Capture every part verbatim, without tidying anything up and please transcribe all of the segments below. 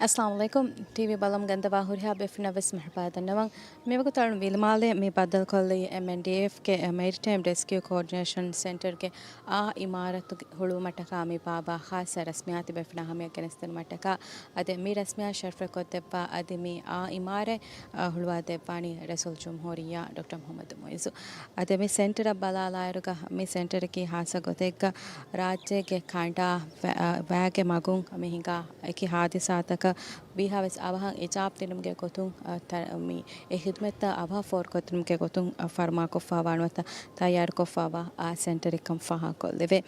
އައްސަލާމު ޢަލައިކުމް. ޓީވީ ބަލަމުން ގެންދަވާ ހުރިހާ ބޭފުޅުންނަށް ވެސް މަރުޙަބާ ދަންނަވަން. މިވަގުތު އަޅުން ވިލިމާލެ މި ބައްދަލުކޮށްލީ އެމްއެންޑީއެފްގެ މެރިޓައިމް ރެސްކިއު ކޯޑިނޭޝަން ސެންޓަރގެ އާ އިމާރަތު ހުޅުވުމަށްޓަކާ މި ބާއްވާ ޚާއްޞަ ރަސްމިއްޔާތު ބޭފުޅުންނާ ހަމަޔަށް ގެނެސްދިނުމަށްޓަކާ. އަދި މި ރަސްމިއްޔާ ޝަރަފްވެ ކޮށްދެއްވާ އަދި މި އާ އިމާރަތް އަ، ހުޅުވާ ދެއްވާނީ ރައީސުލް ޖުމްހޫރިއްޔާ ޑޮކްޓަރ މުޙައްމަދު މުޢިއްޒު. އަދި މި ސެންޓަރަށް ބަލާލާއިރުގަ، މި ސެންޓަރަކީ ޚާއްޞަ ގޮތެއްގަ ރާއްޖޭގެ ކަނޑާ ވަ-، އަ، ވައިގެ މަގުން މި ހިނގާ އެކި ހާދިސާތަކަށް ވީހާވެސް އަވަހަށް އިޖާބަ ދިނުމުގެ ގޮތުން، އަ، ތަ-، މި އެ ޚިދުމަތްތައް އަވަހަށް ފޯރުކޮށްދިނުމުގެ ގޮތުން، އަ، ފަރުމާކޮށްފައިވާ ނުވަތަ ތައްޔާރުކޮށްފައިވާ އާ ސެންޓަރެއްކަން ފާހަގަކޮށްލެވޭ.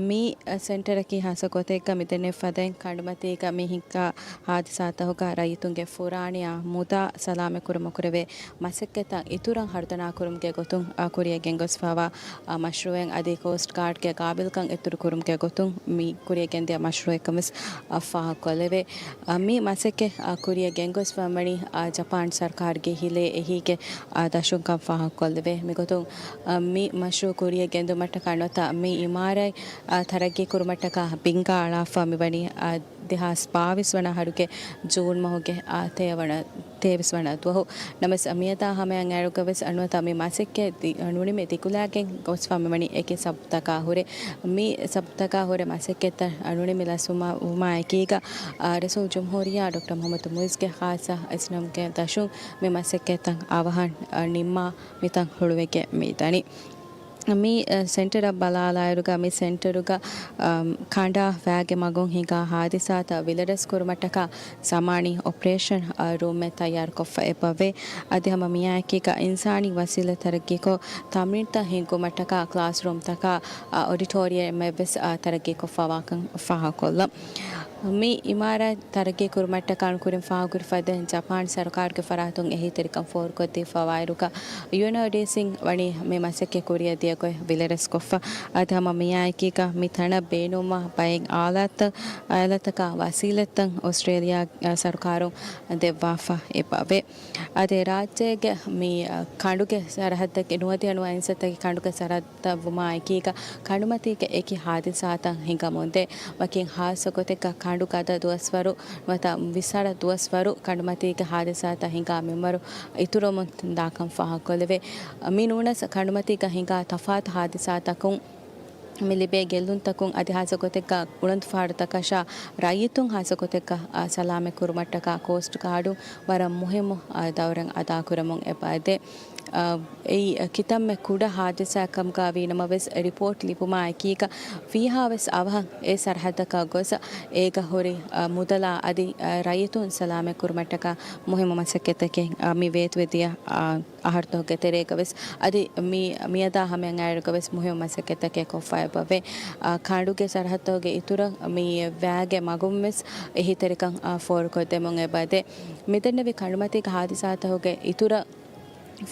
މި ސެންޓަރަކީ ޚާއްޞަ ގޮތެއްގަ މިދެންނެވި ފަދައިން ކަނޑުމަތީގަ މި ހިނގާ ހާދިސާތަކުގަ ރައްޔިތުންގެ ފުރާނަޔާ މުދާ ސަލާމަތްކުރުމަށް ކުރެވޭ މަސައްކަތްތައް އިތުރަށް ހަރުދަނާކުރުމުގެ ގޮތުން، އާ، ކުރިޔަށް ގެންގޮސްފައިވާ، އާ، މަޝްރޫޢެއް އަދި ކޯސްޓް ގާޑްގެ ގާބިލްކަން އިތުރުކުރުމުގެ ގޮތުން މި ކުރިޔަށް ގެންދިޔަ މަޝްރޫޢެއްކަން ވެސް، އާ، ފާހަގަކޮށްލެވޭ. އާ، މި މަސައްކަތް، އާ، ކުރިޔަށް ގެންގޮސްފައިވަނީ، އާ، ޖަޕާން ސަރުކާރުގެ ހިލޭ އެހީގެ، އާ، ދަށުންކަން ފާހަގަކޮށްލެވޭ. މިގޮތުން، އާ، މި މަޝްރޫޢު ކުރިޔަށް ގެންދުމަށްޓަކާ ނުވަތަ މި އިމާރާތް، އާ، ތަރައްގީ ކުރުމަށްޓަކާ ބިންގާ އަޅާފަ މިވަނީ، އާ، ދެހާސް ބާވީސް ވަނަ އަހަރުގެ ޖޫން މަހުގެ، އާ، ތޭވަނަ، ތޭވީސް ވަނަ ދުވަހު. ނަމަވެސް މިއަދާ ހަމަޔަށް އައިރުގަ ވެސް ނުވަތަ މި މަސައްކަތް ދި-، ނުނިމި ދިގުލާގެން ގޮސްފަ މިވަނީ އެކި ސަބަބުތަކާ ހުރެ. މި ސަބަބުތަކާ ހުރެ މަސައްކަތްތައް ނުނިމި ލަސްވުމާ، ވުމާ އެކީގަ، އާ، ރައީސުލް ޖުމްހޫރިއްޔާ ޑޮކްޓަރ މުޙައްމަދު މުޢިއްޒުގެ ޚާއްޞަ އިޒްނުގެ ދަށުން މި މަސައްކަތްތައް އަވަހަށް، އާ، ނިންމާ މިތަން ހުޅުވިގެން މިދަނީ. މި، އަ، ސެންޓަރަށް ބަލާލާއިރުގަ މި ސެންޓަރުގަ، އަ، ކަނޑާ ވައިގެ މަގުން ހިނގާ ހާދިސާތައް ވިލަރެސް ކުރުމަށްޓަކާ ޒަމާނީ އޮޕަރޭޝަން، އަ، ރޫމެއް ތައްޔާރުކޮށްފަ އެބަވޭ. އަދި ހަމަ މިއާއެކީގަ އިންސާނީ ވަސީލަތް ތަރައްގީކޮށް، ތަމްރީންތައް ހިންގުމަށްޓަކާ ކްލާސްރޫމްތަކާ، އަ، އޮޑިޓޯރިއަމެއްވެސް، އަ، ތަރައްގީކޮށްފައިވާކަން ފާހަގަކޮށްލަން. މި އިމާރާތް ތަރައްގީ ކުރުމަށްޓަކާ ކުރިން ފާހަގަކުރި ފަދައިން ޖަޕާން ސަރުކާރުގެ ފަރާތުން އެހީތެރިކަން ފޯރުކޮށްދީފައިވާއިރުގަ، ޔޫއެންއޯޑީސީން ވަނީ މި މަސައްކަތް ކުރިއަށް ދިޔަގޮތް ވިލަރެސްކޮށްފަ. އަދި ހަމަ މިއާއެކީގަ މި ތަނަށް ބޭނުންވާ ބައެއް އާލާތްތައް، އާލާތްތަކާ ވަސީލަތްތައް އޮސްޓްރޭލިޔާ، އަ، ސަރުކާރުން ދެއްވާފަ އެބަވޭ. އަދި ރާއްޖޭގެ މި، އަ، ކަނޑުގެ ސަރަހައްދަކީ ނުވަދިހަ ނުވަ އިންސައްތަކީ ކަނޑުގެ ސަރަހައްދަށް ވުމާއެކީގަ ކަނޑުމަތީގެ އެކި ހާދިސާތައް ހިނގަމުންދޭ. ވަކިން ހާއްސަ ގޮތެއްގަ ކަނޑު ގަދަ ދުވަސްވަރު ނުވަތަ ވިސްއަށް ދުވަސްވަރު ކަނޑުމަތީގެ ހާދިސާތައް ހިނގާ މިންވަރު އިތުރުވަމުން ދާކަން ފާހަގަކޮށްލެވޭ. މި ނޫނަސް ކަނޑުމަތީގަ ހިނގާ ތަފާތު ހާދިސާތަކުން މި ލިބޭ ގެއްލުންތަކުން އަދި ހާއްސަ ގޮތެއްގަ އުޅަނދުފަހަރުތަކަށާ ރައްޔިތުން ހާއްސަ ގޮތެއްގަ، އާ، ސަލާމަތް ކުރުމަށްޓަކާ ކޯސްޓް ގާޑުން ވަރަށް މުހިއްމު، އާ، ދައުރެއް އަދާކުރަމުން އެބައެދޭ. އާ، އެއީ ކިތަންމެ ކުޑަ ހާދިސާއެއް ކަމުގަ ވީނަމަވެސް، ރިޕޯޓް ލިބުމާ އެކީގަ ވީހާވެސް އަވަހަށް އެ ސަރަހައްދަކަށް ގޮސް، އޭގަ ހުރި، އާ، މުދަލާ އަދި، އާ، ރައްޔިތުން ސަލާމަތް ކުރުމަށްޓަކާ މުހިއްމު މަސައްކަތްތަކެއް، އާ، މި ވޭތުވެދިޔަ، އާ، އަހަރުތަކުގެ ތެރޭގަވެސް އަދި މި، މިއަދާ ހަމަޔަށް އައިރުގަވެސް މުހިއްމު މަސައްކަތްތަކެއް ކޮށްފައިބަވޭ. އާ، ކަނޑުގެ ސަރަހައްދުގެ އިތުރަށް މި ވައިގެ މަގުންވެސް އެހީތެރިކަން، އާ، ފޯރުކޮށްދެމުން އެބައެދޭ. މިދެންނެވި ކަނޑުމަތީގެ ހާދިސާތަކުގެ އިތުރަށް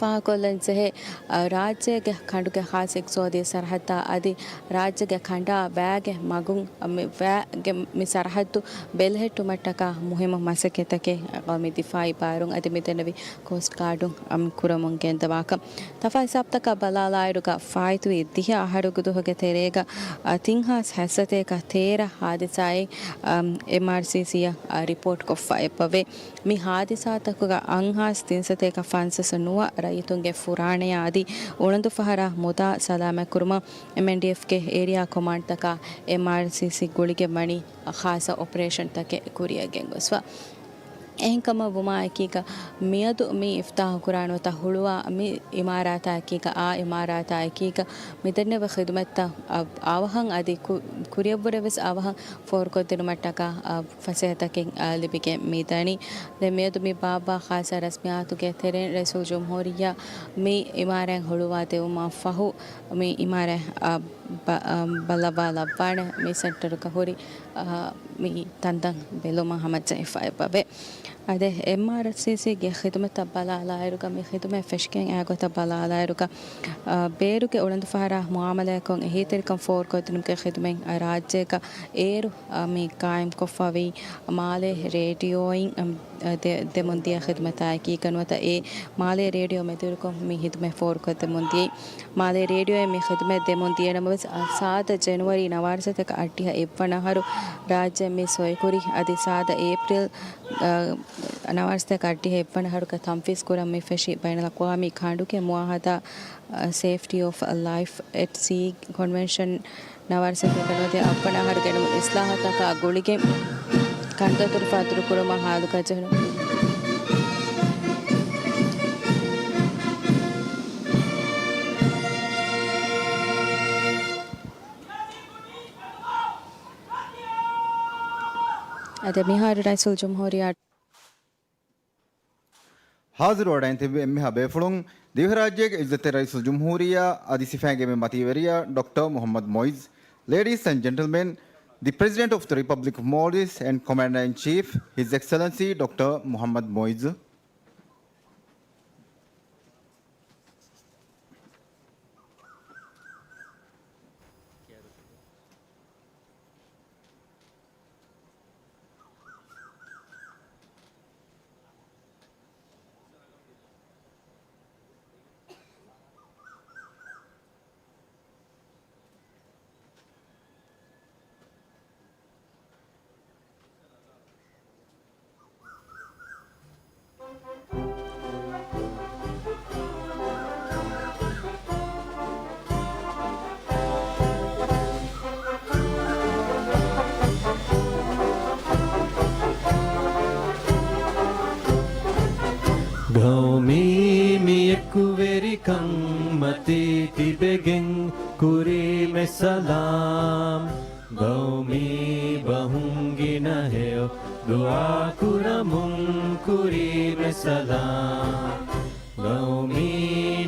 ފާހަގަކޮށްލަން ޖެހޭ، އާ، ރާއްޖޭގެ ކަނޑުގެ ޚާއްޞަ އިޤްތިޞާދީ ސަރަހައްދާ އަދި ރާއްޖޭގެ ކަނޑާ ވައިގެ މަގުން މި ވައިގެ މި ސަރަހައްދު ބެލެހެއްޓުމަށްޓަކާ މުހިއްމު މަސައްކަތްތަކެއް ގައުމީ ދިފާއީ ބާރުން އަދި މިދެންނެވި ކޯސްޓް ގާޑުން ކުރަމުން ގެންދަވާކަން. ތަފާތު ހިސާބުތަކަށް ބަލާލާއިރުގަ ފާއިތުވި ދިހަ އަހަރުގެ ދުވަހުގެ ތެރޭގަ، އަ، ތިން ހާސް ހަތްސަތޭކަ ތޭރަ ހާދިސާއެއް، އަ، އެމްއާރްސީސީއަށް، އަ، ރިޕޯޓް ކޮށްފަ އެބަވޭ. މި ހާދިސާތަކުގަ އަށް ހާސް ތިންސަތޭކަ ފަންސާސް ނުވަ ރައްޔިތުންގެ ފުރާނަޔާ އަދި އުޅަނދުފަހަރާ މުދާ ސަލާމަތްކުރުމަށް އެމްއެންޑީއެފްގެ އޭރިއާ ކޮމާންޑްތަކާ އެމްއާރްސީސީ ގުޅިގެން ވަނީ ޚާއްޞަ އޮޕަރޭޝަންތަކެއް ކުރިއަށް ގެންގޮސްފަ. އެހެންކަމަށް ވުމާ އެކީގަ މިއަދު މި އިފްތާޙު ކުރާނުވަތަ ހުޅުވާ މި އިމާރާތާ އެކީގަ އާ އިމާރާތާ އެކީގަ މިދެންނެވި ޚިދުމަތްތައް އަ-، އަވަހަށް އަދި ކު-، ކުރިއަށްވުރެވެސް އަވަހަށް ފޯރުކޮށްދިނުމަށްޓަކާ، އަ، ފަސޭހަތަކެއް، އަ، ލިބިގެން މިދަނީ. ދެން މިއަދު މި ބާއްވާ ޚާއްޞަ ރަސްމިއްޔާތުގެ ތެރެއިން ރައީސުލް ޖުމްހޫރިއްޔާ މި އިމާރާތް ހުޅުވާ ދެވުމަށް ފަހު މި އިމާރާތް، އަ، ބަ-، އަ، ބައްލަވާލައްވާނެ މި ސެންޓަރުގަ ހުރި، އަ، މި ތަންތަން ބެލުމަށް ހަމަޖެހިފަ އެބަވޭ. އަދި އެމްއާރްސީސީގެ ޚިދުމަތަށް ބަލާލާއިރުގަ، މި ޚިދުމަތް ފެށިގެން އައި ގޮތަށް ބަލާލާއިރުގަ، އަ، ބޭރުގެ އުޅަނދުފަހަރާ މުއާމަލާތްކޮށް އެހީތެރިކަން ފޯރުކޮށްދިނުމުގެ ޚިދުމަތް ރާއްޖޭގަ އޭރު، އަ، މި ޤާއިމްކޮށްފަވި މާލޭ ރޭޑިއޯއިން، އަ، ދެ-، ދެމުންދިޔަ ޚިދުމަތާއެކީ ނުވަތަ އެ މާލޭ ރޭޑިއޯ މެދުވެރިކޮށް މި ޚިދުމަތް ފޯރުކޮށްދެމުންދިޔައީ. މާލޭ ރޭޑިއޯއިން މި ޚިދުމަތް ދެމުން ދިޔަ ނަމަވެސް، އަ، ސާދަ ޖެނުއަރީ ނަވާރަސަތަކަށް އަށްޑިހަ އެއްވަނަ އަހަރު ރާއްޖެ މި ސޮއިކުރި އަދި ސާދަ އޭޕްރިލް، އަ، ނަވާރަސަތަކަށް އަށްޑިހަ އެއްވަނަ އަހަރުގަ ތަންފީޒް ކުރަން މި ފެށި ބައިނަލްއަޤްވާމީ ކަނޑުގެ މުއާހަދާ، އަ، ސޭފްޓީ އޮފް ލައިފް އެޓް ސީ ކޮންވެންޝަން ނަވާރަސަތަކަށް ނުވަދިހަ އަށްވަނަ އަހަރު ގެނުމުން އިސްލާހަތަކާ ގުޅިގެން ކަންދަތުރުފާ ދުރުކުރުމަށް ހާލުކަން ޖެހުނު. އަދި މިހާރު ރައީސުލްޖުމްހޫރިއްޔާ. ހާޒިރު ވަޑައިން ތިބި އެންމެހާ ބޭފުޅުން، ދިވެހިރާއްޖޭގެ އިއްޒަތްތެރި ރައީސުލްޖުމްހޫރިއްޔާ އަދި ސިފައިންގެ މަތީވެރިޔާ ޑޮކްޓަރ މުޙައްމަދު މުޢިއްޒު. Ladies and gentlemen, the President of the Republic of Maldives and Commander-in-Chief, His Excellency Doctor Muhammad Moiz. ގައުމީ މި އެކުވެރިކަން މަތީ ތިބެގެން ކުރީމެ ސަލާމް. ގައުމީ ބަހުން ގިނަ ހެޔޮ ދުޢާ ކުރަމުން ކުރީމެ ސަލާމް. ގައުމީ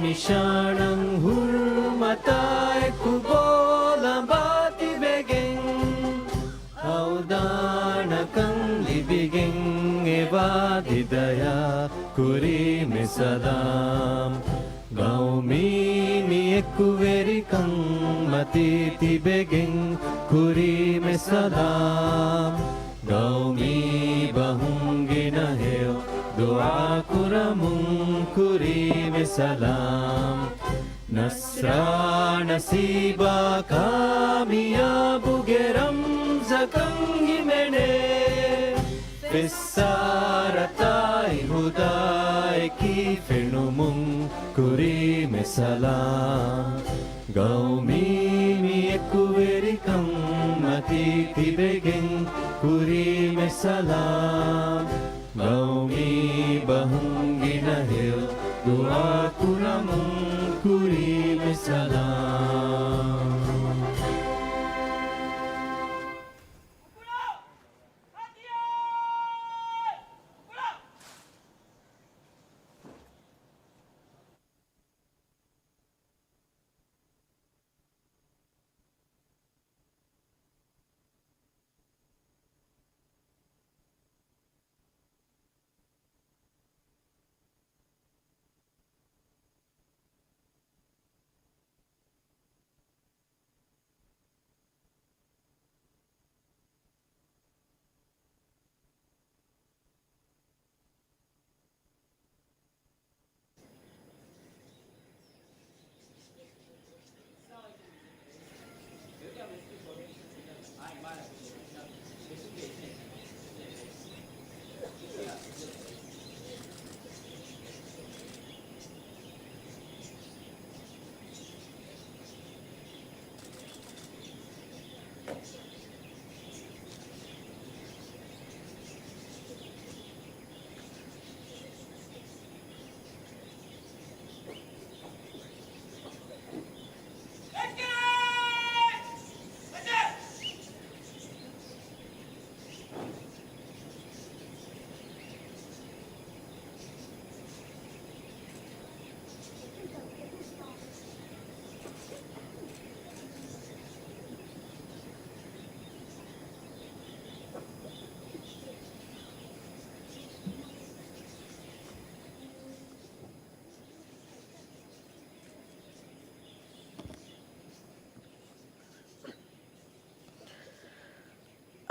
ނިޝާނަށް ހުރުމަތާ އެކު ބޯލަނބާ ތިބެގެން، ހައުދާނަކަން ލިބިގެން އެވާ ދިދަޔާ ކުރީމެ ސަލާމް. ގައުމީ މި އެކުވެރިކަން މަތީ ތިބެގެން ކުރީމެ ސަލާމް. ގައުމީ ބަހުން ގިނަ ހެޔޮ ދުޢާ ކުރަމުން ކުރީމެ ސަލާމް. ނަޞްރާ ނަސީބާ ކާމިޔާބުގެ ރަމްޒަކަށް ހިމެނޭ. ފިއްސާރަތާއި ހުދާއެކީ ފެނުމުން ކުރީމެ ސަލާމް. ގައުމީ މި އެކުވެރިކަން މަތީ ތިބެގެން ކުރީމެ ސަލާމް. ގައުމީ ބަހުން ގިނަ ހެޔޮ ދުޢާ ކުރަމުން ކުރީމެ ސަލާމް.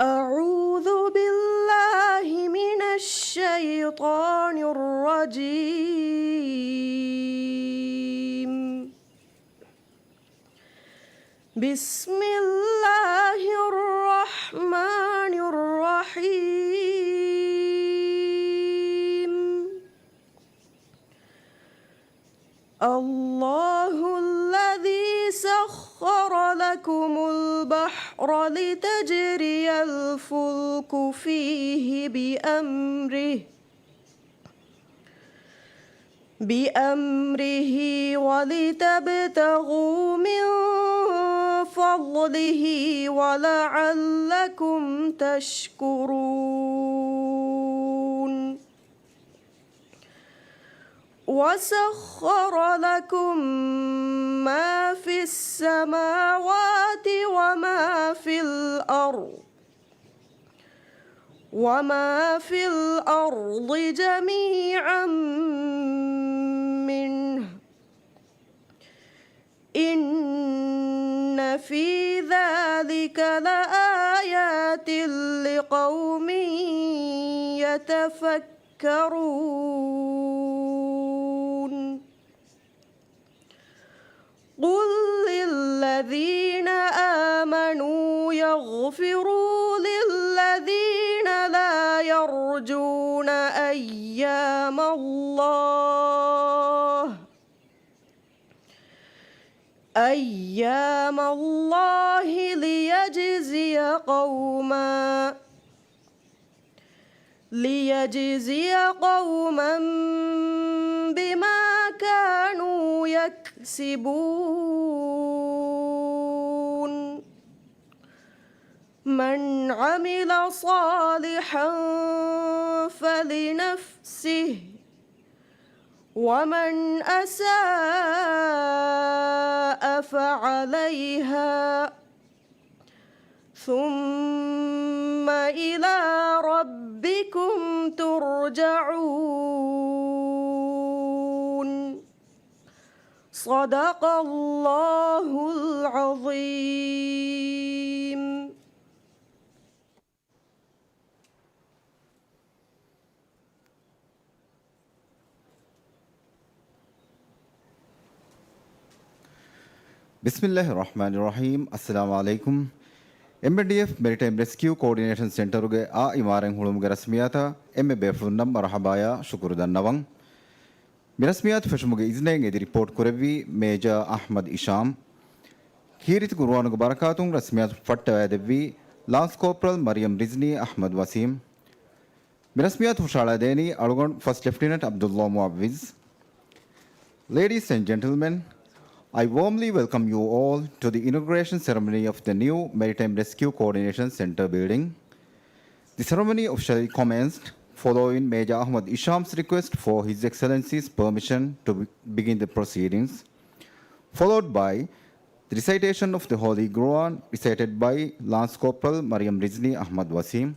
أعوذ بالله من الشيطان الرجيم. بسم الله الرحمن الرحيم. الله الذي سخر لكم البحر لتجري الفلك فيه بأمره، بأمره ولتبتغوا من فضله ولعلكم تشكرون. وسخر لكم ما في السماوات وما في الأرض، وما في الأرض جميعا منه، إن في ذلك لآيات لقوم يتفكرون. قل للذين آمنوا يغفروا للذين لا يرجون أيام الله، أيام الله ليجزي قوما، ليجزي قوما بما كانوا يكسبون. من عمل صالحا فلنفسه، ومن أساء فعليها، ثم إلى ربكم ترجعون. صدق الله العظيم. ބިސްމިއްލާހި ރަޙްމާނި ރަޙީމް. އައްސަލާމު ޢަލައިކުމް. އެމްއެންޑީއެފް މެރިޓައިމް ރެސްކިއު ކޯޑިނޭޝަން ސެންޓަރުގެ އާ އިމާރާތް ހުޅުވުމުގެ ރަސްމިއްޔާތަށް އެންމެ ބޭފުޅުންނަށް މަރުޙަބާޔާ ޝުކުރު ދަންނަވަން. މި ރަސްމިއްޔާތު ފެށުމުގެ އިޒްނައިން އެދި ރިޕޯޓް ކުރެއްވީ މޭޖާ އަޙްމަދު އިޝާމް. ކީރިތި ޤުރުއާނުގެ ބަރަކާތުން ރަސްމިއްޔާތު ފައްޓަވައިދެއްވީ ލާންސް ކޯޕްރަލް މަރިޔަމް ރިޒްނީ އަޙްމަދު ވަސީމް. މި ރަސްމިއްޔާތު ހުށަހަޅައިދޭނީ އަޅުގަނޑު ފަސްޓް ލެފްޓިނަންޓް ޢަބްދުﷲ މުޢައްވިޒް. Ladies and gentlemen, I warmly welcome you all to the inauguration ceremony of the new Maritime Rescue Coordination Center building. The ceremony officially commenced following Major Ahmad Isham's request for His Excellency's permission to be- begin the proceedings, followed by the recitation of the Holy Quran recited by Lance Corporal Mariam Rizni Ahmad Wasim.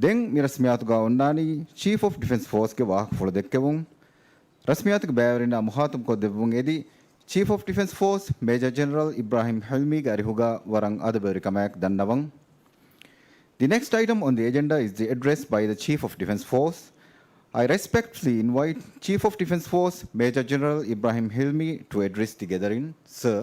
ދެން މި ރަސްމިއްޔާތުގަ އޮންނާނީ ޗީފް އޮފް ޑިފެންސް ފޯސްގެ ވާހަކަފުޅު ދެއްކެވުން. ރަސްމިއްޔާތުގެ ބައިވެރިންނާ މުޚާޠަބުކޮށްދެއްވުން އެދި ޗީފް އޮފް ޑިފެންސް ފޯސް މޭޖަރ ޖެނެރަލް އިބްރާހިމް ޙިލްމީގެ އަރިހުގަ ވަރަށް އަދަބުވެރިކަމާއެކު ދަންނަވަން. The next item on the agenda is the address by the Chief of Defence Force. I respectfully invite Chief of Defence Force Major General Ibrahim Hilmi to address the gathering. Sir.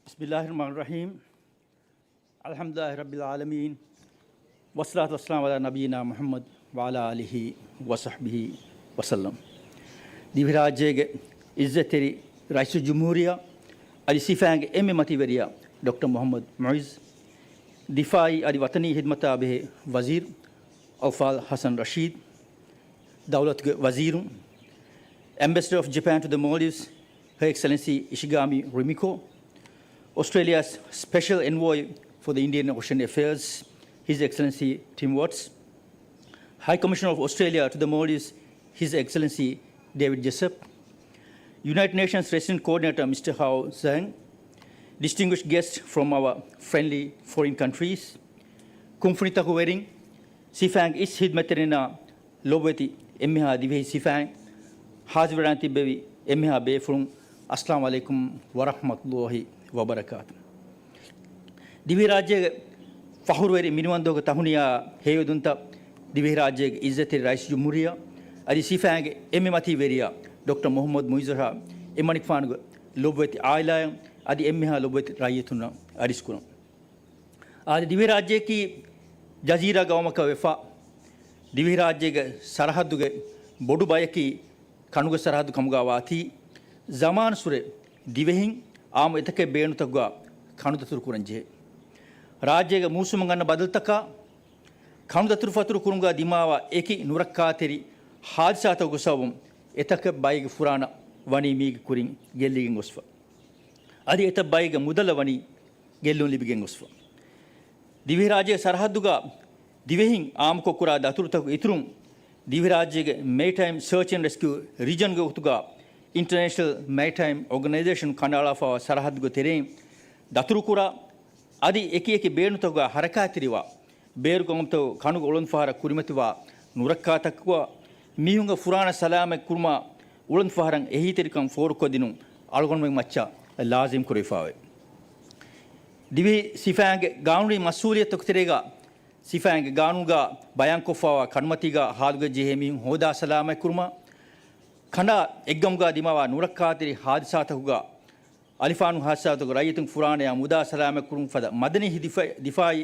بسم الله الرحمن الرحيم. الحمد لله رب العالمين. والصلاة والسلام على نبينا محمد وعلى آله وصحبه وسلم. ދިވެހިރާއްޖޭގެ އިއްޒަތްތެރި ރައީސުލްޖުމްހޫރިއްޔާ އަދި ސިފައިންގެ އެންމެ މަތިވެރިޔާ ޑޮކްޓަރ މުޙައްމަދު މުޢިއްޒު، ދިފާޢީ އަދި ވަޠަނީ ޚިދްމަތާ ބެހޭ ވަޒީރު އަލްފާޟިލް ޙަސަން ރަޝީދު، ދައުލަތުގެ ވަޒީރުން، Ambassador of Japan to the Maldives, Her Excellency Ishigami Rumiko, Australia's Special Envoy for the Indian Ocean Affairs, His Excellency Tim Watts, High Commissioner of Australia to the Maldives, His Excellency David Jessop, United Nations Resident Coordinator Mister Hao Zhang, distinguished guests from our friendly foreign countries, ކުންފުނިތަކު ވެރިން، ސިފައިންގެ އިސް ހިދްމަތްތެރިންނާ ލޮބުވެތި އެންމެހާ ދިވެހި ސިފައިން، ހާޒިރުވެރާން ތިއްބެވި އެންމެހާ ބޭފުޅުން، އައްސަލާމު ޢަލައިކުމް ވަރަޙްމަތުﷲި ވަބަރަކާތު. ދިވެހިރާއްޖޭގެ ފަޚުރުވެރި މިނިވަންދޫގެ ތަހުނިޔާ ހެޔޮއެދުންތައް، ދިވެހިރާއްޖޭގެ އިއްޒަތްތެރި ރައީސުލްޖުމްހޫރިއްޔާ އަދި ސިފައިންގެ އެންމެ މަތީވެރިޔާ ޑޮކްޓަރ މުޙައްމަދު މުޢިއްޒުއަށާ އެމަނިކުފާނުގެ ލޮބުވެތި ޢާއިލާއަށް އަދި އެންމެހާ ލޮބުވެތި ރައްޔިތުންނަށް އަރިސްކުރަން. އާދެ، ދިވެހިރާއްޖެއަކީ ޖަޒީރާ ގައުމަކަށް ވެފަ، ދިވެހިރާއްޖޭގެ ސަރަހައްދުގެ ބޮޑު ބަޔަކީ ކަނުގެ ސަރަހައްދު ކަމުގަ ވާތީ، ޒަމާން ސުރެ ދިވެހިން އާއްމު އެތަކެއް ބޭނުންތަކުގަ ކަނުދަތުރު ކުރަން ޖެހޭ. ރާއްޖޭގެ މޫސުމަށް އަންނަ ބަދަލުތަކާ، ކަނުދަތުރުފަތުރު ކުރުމުގަ ދިމާވާ އެކި ނުރައްކާތެރި ހާދިސާތަކުގެ ސަބަބުން އެތަކެއް ބައެއްގެ ފުރާނަ ވަނީ މީގެ ކުރިން ގެއްލިގެން ގޮސްފަ. އަދި އެތައް ބައެއްގެ މުދަލަށް ވަނީ ގެއްލުން ލިބިގެން ގޮސްފަ. ދިވެހިރާއްޖޭގެ ސަރަހައްދުގަ ދިވެހިން އާއްމުކޮށް ކުރާ ދަތުރުތަކުގެ އިތުރުން، ދިވެހިރާއްޖޭގެ މެރިޓައިމް ސަރޗް އެންޑް ރެސްކިއު ރީޖަންގެ ގޮތުގަ އިންޓަރނޭޝަނަލް މެރިޓައިމް އޯގަނައިޒޭޝަން ކަނޑައަޅާފައިވާ ސަރަހައްދުގެ ތެރެއިން ދަތުރުކުރާ، އަދި އެކި އެކި ބޭނުންތަކުގަ ހަރަކާތްތެރިވާ، ބޭރު ގައުމުތަކުގެ ކަނުގެ އުޅަނދުފަހަރަށް ކުރިމަތިވާ ނުރައްކާތަކުގަ މީހުންގެ ފުރާނަ ސަލާމަތް ކުރުމަށް އުޅަނދުފަހަރަށް އެހީތެރިކަން ފޯރުކޮށްދިނުން އަޅުގަނޑުމެން މައްޗަށް ލާޒިމް ކުރެވިފައިވޭ. ދިވެހި ސިފައިންގެ ގާނޫނީ މަސްއޫލިއްޔަތުތަކުގެ ތެރޭގަ ސިފައިންގެ ގާނޫނުގަ ބަޔާންކޮށްފައިވާ ކަނޑުމަތީގަ ހާލުގަ ޖެހޭ މީހުން ހޯދާ ސަލާމަތްކުރުމަށް، ކަނޑާ އެއްގަމުގަ ދިމާވާ ނުރައްކާތެރި ހާދިސާތަކުގަ އަލިފާނު ހާދިސާތަކުގަ ރައްޔިތުން ފުރާނަޔާ މުދާ ސަލާމަތްކުރުމަށް ފަދަ މަދަނީ ދިފާ-، ދިފާއީ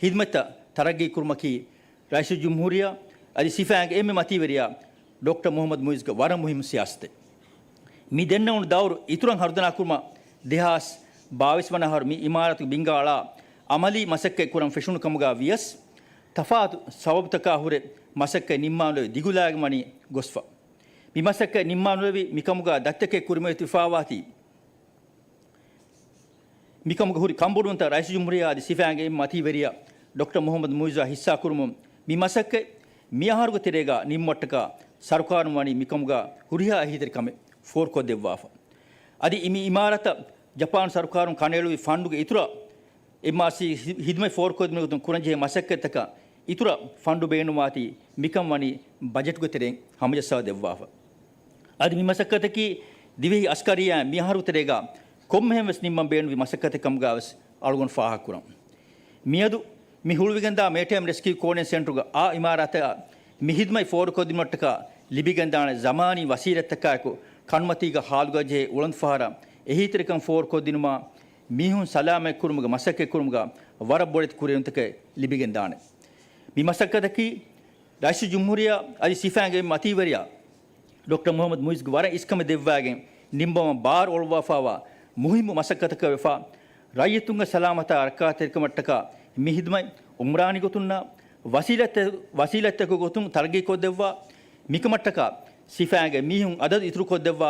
ހިދްމަތްތައް ތަރައްގީ ކުރުމަކީ ރައީސުލްޖުމްހޫރިއްޔާ އަދި ސިފައިންގެ އެންމެ މަތީވެރިޔާ ޑޮކްޓަރ މުޙައްމަދު މުޢިއްޒުގެ ވަރަށް މުހިއްމު ސިޔާސަތެއް. މި ދެންނެވުނު ދައުރު އިތުރަށް ހަރުދަނާކުރުމަށް ދެހާސް ބާވީސް ވަނަ އަހަރު މި އިމާރާތުގެ ބިންގާ އަޅާ އަމަލީ މަސައްކަތް ކުރަން ފެށުނު ކަމުގަ ވިޔަސް، ތަފާތު ސަބަބުތަކާ ހުރެ މަސައްކަތް ނިންމާނުލެވި ދިގުލާގެން ވަނީ ގޮސްފަ. މި މަސައްކަތް ނިންމާނުލެވި މިކަމުގަ ދަތިތަކެއް ކުރިމަތިވެފައިވާތީ، މިކަމުގަ ހުރި ކަންބޮޑުވުންތައް ރައީސުލްޖުމްހޫރިއްޔާ އަދި ސިފައިންގެ އެންމެ މަތީވެރިޔާ ޑޮކްޓަރ މުޙައްމަދު މުޢިއްޒުއާ ހިއްސާކުރުމުން މި މަސައްކަތް މިއަހަރުގެ ތެރޭގަ ނިންމުމަށްޓަކާ ސަރުކާރުން ވަނީ މިކަމުގަ ހުރިހާ އެހީތެރިކަމެއް ފޯރުކޮށްދެއްވާފަ. އަދި މި އިމާރާތަށް ޖަޕާން ސަރުކާރުން ކަނޑައެޅުއްވި ފަންޑުގެ އިތުރަށް އެމްއާރްސީ ހި-، ހިދުމަތް ފޯރުކޮށްދިނުމުގެ ގޮތުން ކުރަންޖެހޭ މަސައްކަތްތަކަށް އިތުރަށް ފަންޑު ބޭނުންވާތީ، މިކަން ވަނީ ބަޖެޓުގެ ތެރެއިން ހަމަޖައްސާދެއްވާފަ. އަދި މި މަސައްކަތަކީ ދިވެހި އަސްކަރިއްޔާ މިއަހަރު ތެރޭގަ ކޮންމެހެން ވެސް ނިންމަން ބޭނުންވި މަސައްކަތެއް ކަމުގަ ވެސް އަޅުގަނޑު ފާހަގަކުރަން. މިއަދު މި ހުޅުވިގެންދާ މެރިޓައިމް ރެސްކިއު ކޯޑިނޭޝަން ސެންޓަރުގެ އާ އިމާރާތަށް މި ހިދުމަތް ފޯރުކޮށްދިނުމަށްޓަކާ ލިބިގެންދާނެ ޒަމާނީ ވަސީލަތްތަކާއެކު ކަނޑުމަތީގަ ހާލުގަ ޖެހޭ އުޅަނދުފަހަރަށް އެހީތެރިކަން ފޯރުކޮށްދިނުމަށް މީހުން ސަލާމަތްކުރުމުގެ މަސައްކަތްކުރުމުގަ ވަރަށް ބޮޑެތި ކުރިއެރުންތަކެއް ލިބިގެންދާނެ. މި މަސައްކަތަކީ ރައީސުލްޖުމްހޫރިއްޔާ އަދި ސިފައިންގެ މަތީވެރިޔާ ޑޮކްޓަރ މުޙައްމަދު މުޢިއްޒުގެ ވަރަށް އިސްކަމެއް ދެއްވާގެން ނިންމަވަން ބާރު އޮޅުއްވާފައިވާ މުހިއްމު މަސައްކަތަކަށް ވެފަ، ރައްޔިތުންގެ ސަލާމަތާ ރައްކާތެރިކަމަށްޓަކާ މި ހިދުމަތް އުމްރާނީ ގޮތުންނާ ވަސީލަތްތަ-، ވަސީލަތްތަކުގެ ގޮތުން ތަރައްގީކޮށްދެއްވާ، މިކަމަށްޓަކާ ސިފައިންގެ މީހުން އަދަދު އިތުރުކޮށްދެއްވާ،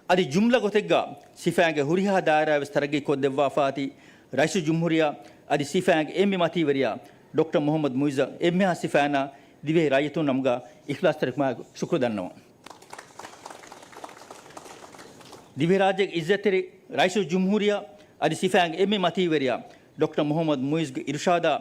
އަދި ޖުމްލަ ގޮތެއްގަ ސިފައިންގެ ހުރިހާ ދާއިރާ ވެސް ތަރައްގީކޮށްދެއްވާފާތީ، ރައީސުލްޖުމްހޫރިއްޔާ އަދި ސިފައިންގެ އެންމެ މަތީވެރިޔާ ޑޮކްޓަރ މުޙައްމަދު މުޢިއްޒަށް އެންމެހާ ސިފައިންނާ ދިވެހި ރައްޔިތުން ނަމުގަ އިޚްލާޞްތެރިކަމާއެކު ޝުކުރު ދަންނަވަން. ދިވެހިރާއްޖޭގެ އިއްޒަތްތެރި ރައީސުލްޖުމްހޫރިއްޔާ އަދި ސިފައިންގެ އެންމެ މަތީވެރިޔާ ޑޮކްޓަރ މުޙައްމަދު މުޢިއްޒުގެ އިރުޝާދާ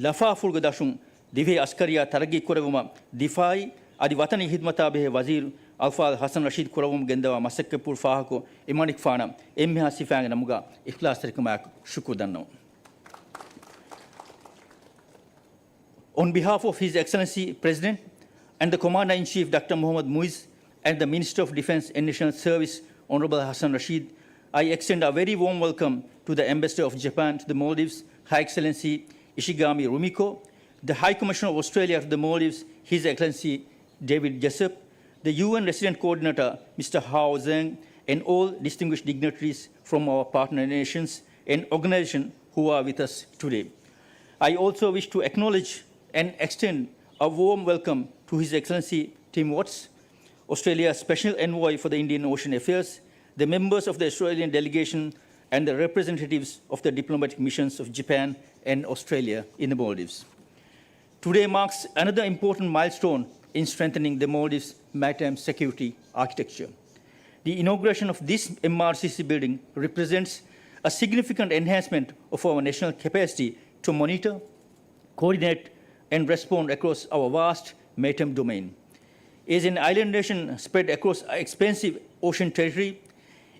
ލަފާފުޅުގެ ދަށުން ދިވެހި އަސްކަރިއްޔާ ތަރައްގީ ކުރެއްވުމަށް ދިފާޢީ އަދި ވަޠަނީ ހިދުމަތާ ބެހޭ ވަޒީރު އަލްފާޟިލް ޙަސަން ރަޝީދު ކުރައްވަމުން ގެންދަވާ މަސައްކަތްޕުޅު ފާހަގަކޮށް، އެމަނިކުފާނަށް އެންމެހާ ސިފައިންގެ ނަމުގަ އިޚްލާޞްތެރިކަމާއެކު ޝުކުރު ދަންނަވަން. On behalf of His Excellency President and the Commander-in-Chief Doctor Mohammad Muiz and the Minister of Defense and National Service Honorable Hassan Rashid, I extend a very warm welcome to the Ambassador of Japan to the Maldives, Her Excellency Ishigami Rumiko, the High Commissioner of Australia to the Maldives, His Excellency David Jessup, the U N Resident Coordinator, Mister Hao Zheng, and all distinguished dignitaries from our partner nations and organizations who are with us today. I also wish to acknowledge and extend a warm welcome to His Excellency Tim Watts, Australia's Special Envoy for the Indian Ocean Affairs, the members of the Australian delegation, and the representatives of the diplomatic missions of Japan and Australia in the Maldives. Today marks another important milestone in strengthening the Maldives' maritime security architecture. The inauguration of this M R C C building represents a significant enhancement of our national capacity to monitor, coordinate, and respond across our vast maritime domain. As an island nation spread across expansive ocean territory,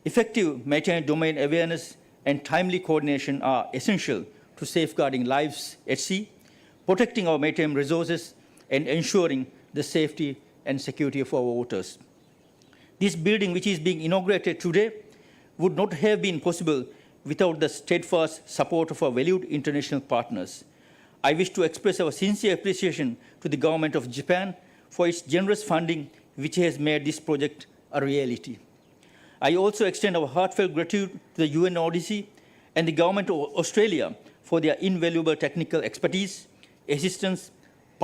effective maritime domain awareness and timely coordination are essential to safeguarding lives at sea, protecting our maritime resources, and ensuring the safety and security of our waters. This building, which is being inaugurated today, would not have been possible without the steadfast support of our valued international partners. I wish to express our sincere appreciation to the Government of Japan for its generous funding, which has made this project a reality. I also extend our heartfelt gratitude to the U N O D C and the Government of Australia for their invaluable technical expertise, assistance,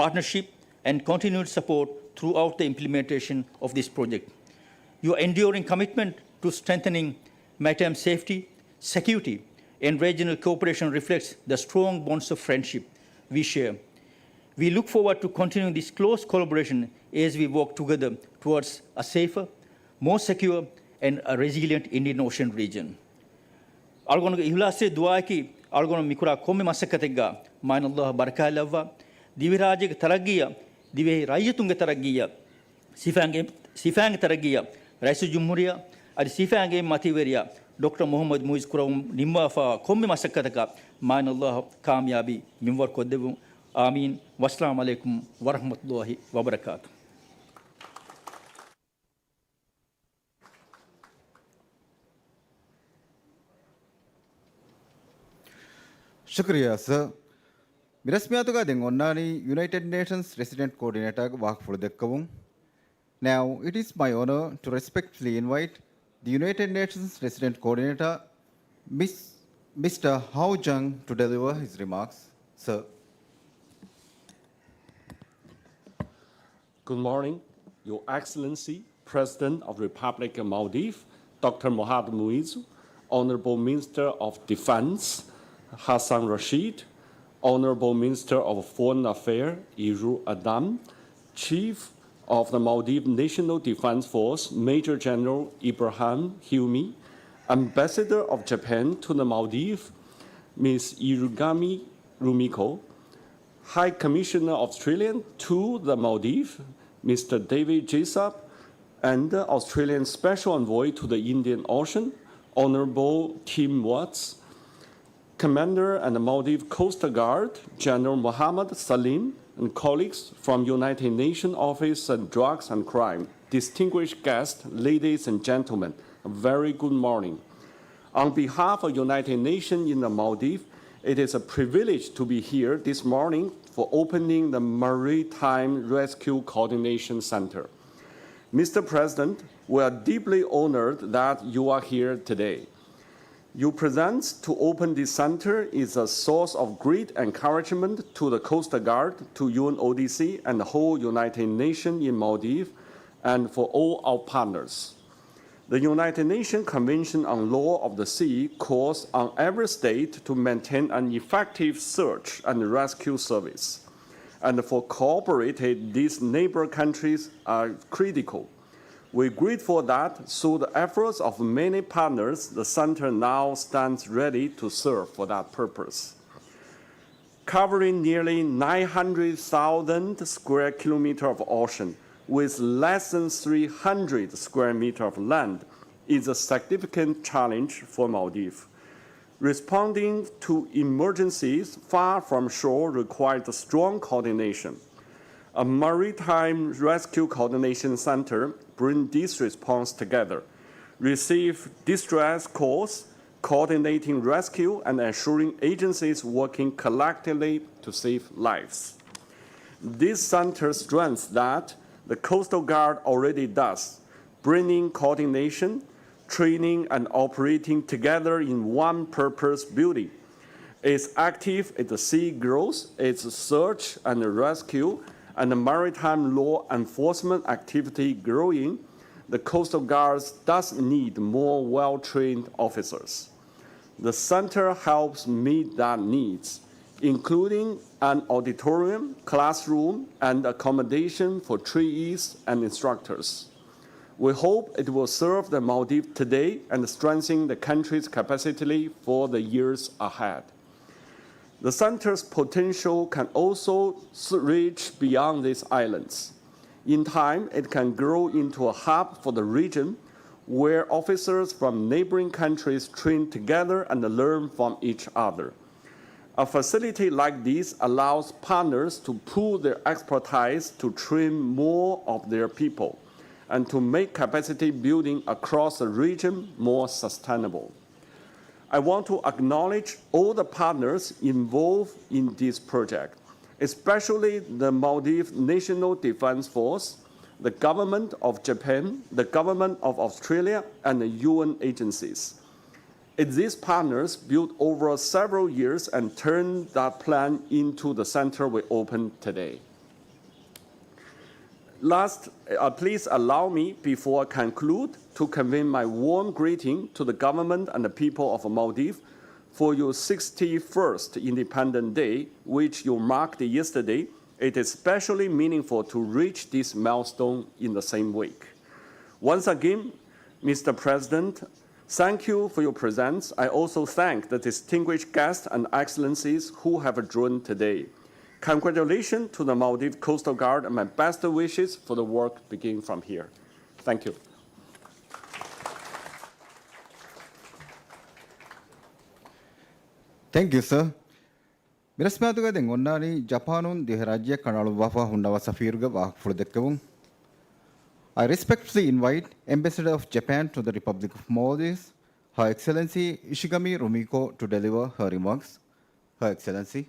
partnership, and continued support throughout the implementation of this project. Your enduring commitment to strengthening maritime safety, security, and regional cooperation reflects the strong bonds of friendship we share. We look forward to continuing this close collaboration as we work together towards a safer, more secure, and a resilient Indian Ocean region. އަޅުގަނޑުގެ އިހްލާސްތެރި ދުޢާއަކީ، އަޅުގަނޑު މިކުރާ ކޮންމެ މަސައްކަތެއްގަ މާތް ﷲ ބަރަކާތްލައްވާ، ދިވެހިރާއްޖޭގެ ތަރައްގީއަށް، ދިވެހި ރައްޔިތުންގެ ތަރައްގީއަށް، ސިފައިންގެ، ސިފައިންގެ ތަރައްގީއަށް، ރައީސުލްޖުމްހޫރިއްޔާ އަދި ސިފައިންގެ މަތިވެރިޔާ ޑޮކްޓަރ މުޙައްމަދު މުޢިއްޒު ކުރަމުން ނިންމާފައިވާ ކޮންމެ މަސައްކަތަކަށް މާތް ﷲ ކާމިޔާބީ މިންވަރުކޮށްދެއްވުން. އާމީން. ވައްސަލާމް ޢަލައިކުމް ވަރަޙްމަތުﷲ ވަބަރަކާތު. ޝުކުރިއްޔާ، ސަރ. މި ރަސްމިއްޔާތުގަ ދެން އޮންނާނީ ޔުނައިޓެޑް ނޭޝަންސް ރެސިޑެންޓް ކޯޑިނޭޓާގެ ވާހަކަފުޅު ދައްކަވުން. Now, it is my honor to respectfully invite the United Nations Resident Coordinator, Miss, Mister Hao Jung, to deliver his remarks. Sir. Good morning, Your Excellency, President of Republic of Maldives, Doctor Mohamed Muizzu, Honorable Minister of Defense, Hassan Rashid, Honorable Minister of Foreign Affairs, Iru Adam, Chief of the Maldives National Defense Force, Major General Ibrahim Hilmi, Ambassador of Japan to the Maldives, Miss Irugami Rumiko, High Commissioner Australian to the Maldives, Mister David Jessup, and the Australian Special Envoy to the Indian Ocean, Honorable Tim Watts, Commander and Maldives Coast Guard General Mohammad Salim, and colleagues from United Nations Office on Drugs and Crime, distinguished guests, ladies and gentlemen, a very good morning. On behalf of United Nations in the Maldives, it is a privilege to be here this morning for opening the Maritime Rescue Coordination Center. Mister President, we are deeply honored that you are here today. Your presence to open this center is a source of great encouragement to the Coast Guard, to U N O D C, and the whole United Nations in Maldives, and for all our partners. The United Nations Convention on Law of the Sea calls on every state to maintain an effective search and rescue service, and for cooperated these neighbor countries are critical. We're grateful that through the efforts of many partners, the center now stands ready to serve for that purpose. Covering nearly nine hundred thousand square kilometer of ocean with less than three hundred square meter of land is a significant challenge for Maldives. Responding to emergencies far from shore requires strong coordination. A maritime rescue coordination center brings this response together, receive distress calls, coordinating rescue, and ensuring agencies working collectively to save lives. This center strengthens that the Coastal Guard already does, bringing coordination, training, and operating together in one purpose building. Its active at the sea growth, its search and rescue, and maritime law enforcement activity growing, the Coastal Guards does need more well-trained officers. The center helps meet that needs, including an auditorium, classroom, and accommodation for trainees and instructors. We hope it will serve the Maldives today and strengthen the country's capacity for the years ahead. The center's potential can also s- reach beyond these islands. In time, it can grow into a hub for the region where officers from neighboring countries train together and learn from each other. A facility like this allows partners to pool their expertise to train more of their people and to make capacity building across the region more sustainable. I want to acknowledge all the partners involved in this project, especially the Maldives National Defense Force, the Government of Japan, the Government of Australia, and the U N agencies. It's these partners built over several years and turned that plan into the center we opened today. Last, uh, please allow me, before I conclude, to convey my warm greeting to the government and the people of Maldives for your sixty-first Independence Day, which you marked yesterday. It is especially meaningful to reach this milestone in the same week. Once again, Mister President, thank you for your presence. I also thank the distinguished guests and excellencies who have joined today. Congratulations to the Maldives Coast Guard and my best wishes for the work beginning from here. Thank you. Thank you, sir. މިރަސްމާތުގައި ދެން އޮންނާނީ ޖަޕާނުން ދިވެހިރާއްޖެއަށް ކަނޑައަޅުއްވާފަ ހުންނަވާ ސަފީރުގެ ވާހަކަފުޅު ދެއްކެވުން. I respectfully invite Ambassador of Japan to the Republic of Maldives, Her Excellency Ishigami Rumiko, to deliver her remarks. Her Excellency.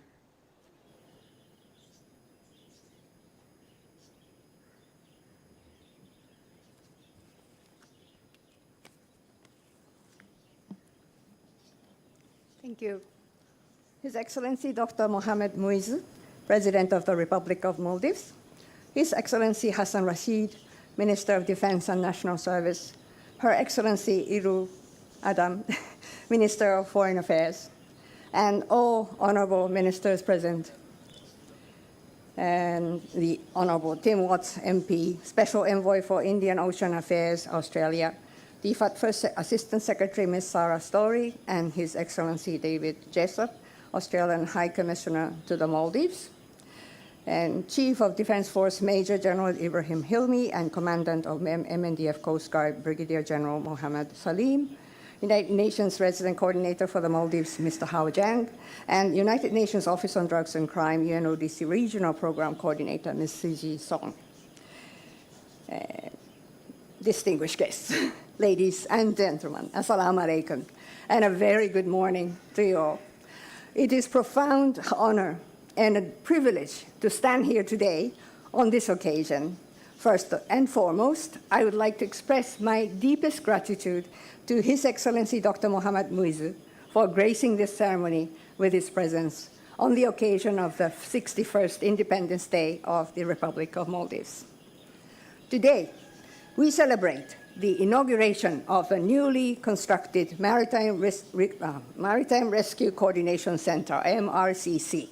Thank you. His Excellency Doctor Mohamed Muizzu, President of the Republic of Maldives, His Excellency Hassan Rashid, Minister of Defense and National Service, Her Excellency Iru Adam, Minister of Foreign Affairs, and all honorable ministers present, and the Honorable Tim Watts, M P, Special Envoy for Indian Ocean Affairs, Australia, DFAT First Assistant Secretary Miz Sarah Storey, and His Excellency David Jessop, Australian High Commissioner to the Maldives, and Chief of Defense Force Major General Ibrahim Hilmi, and Commandant of M- M N D F Coast Guard Brigadier General Mohammad Salim, United Nations Resident Coordinator for the Maldives, Mister Hao Jang, and United Nations Office on Drugs and Crime, U N O D C Regional Program Coordinator, Miz Siji Song. Uh, distinguished guests, ladies and gentlemen, Assalamu alaikum, and a very good morning to you all. It is profound honor and a privilege to stand here today on this occasion. First and foremost, I would like to express my deepest gratitude to His Excellency Doctor Mohamed Muizzu for gracing this ceremony with his presence on the occasion of the sixty-first Independence Day of the Republic of Maldives. Today, we celebrate the inauguration of a newly constructed Maritime Res- Re- uh, Maritime Rescue Coordination Center, M R C C,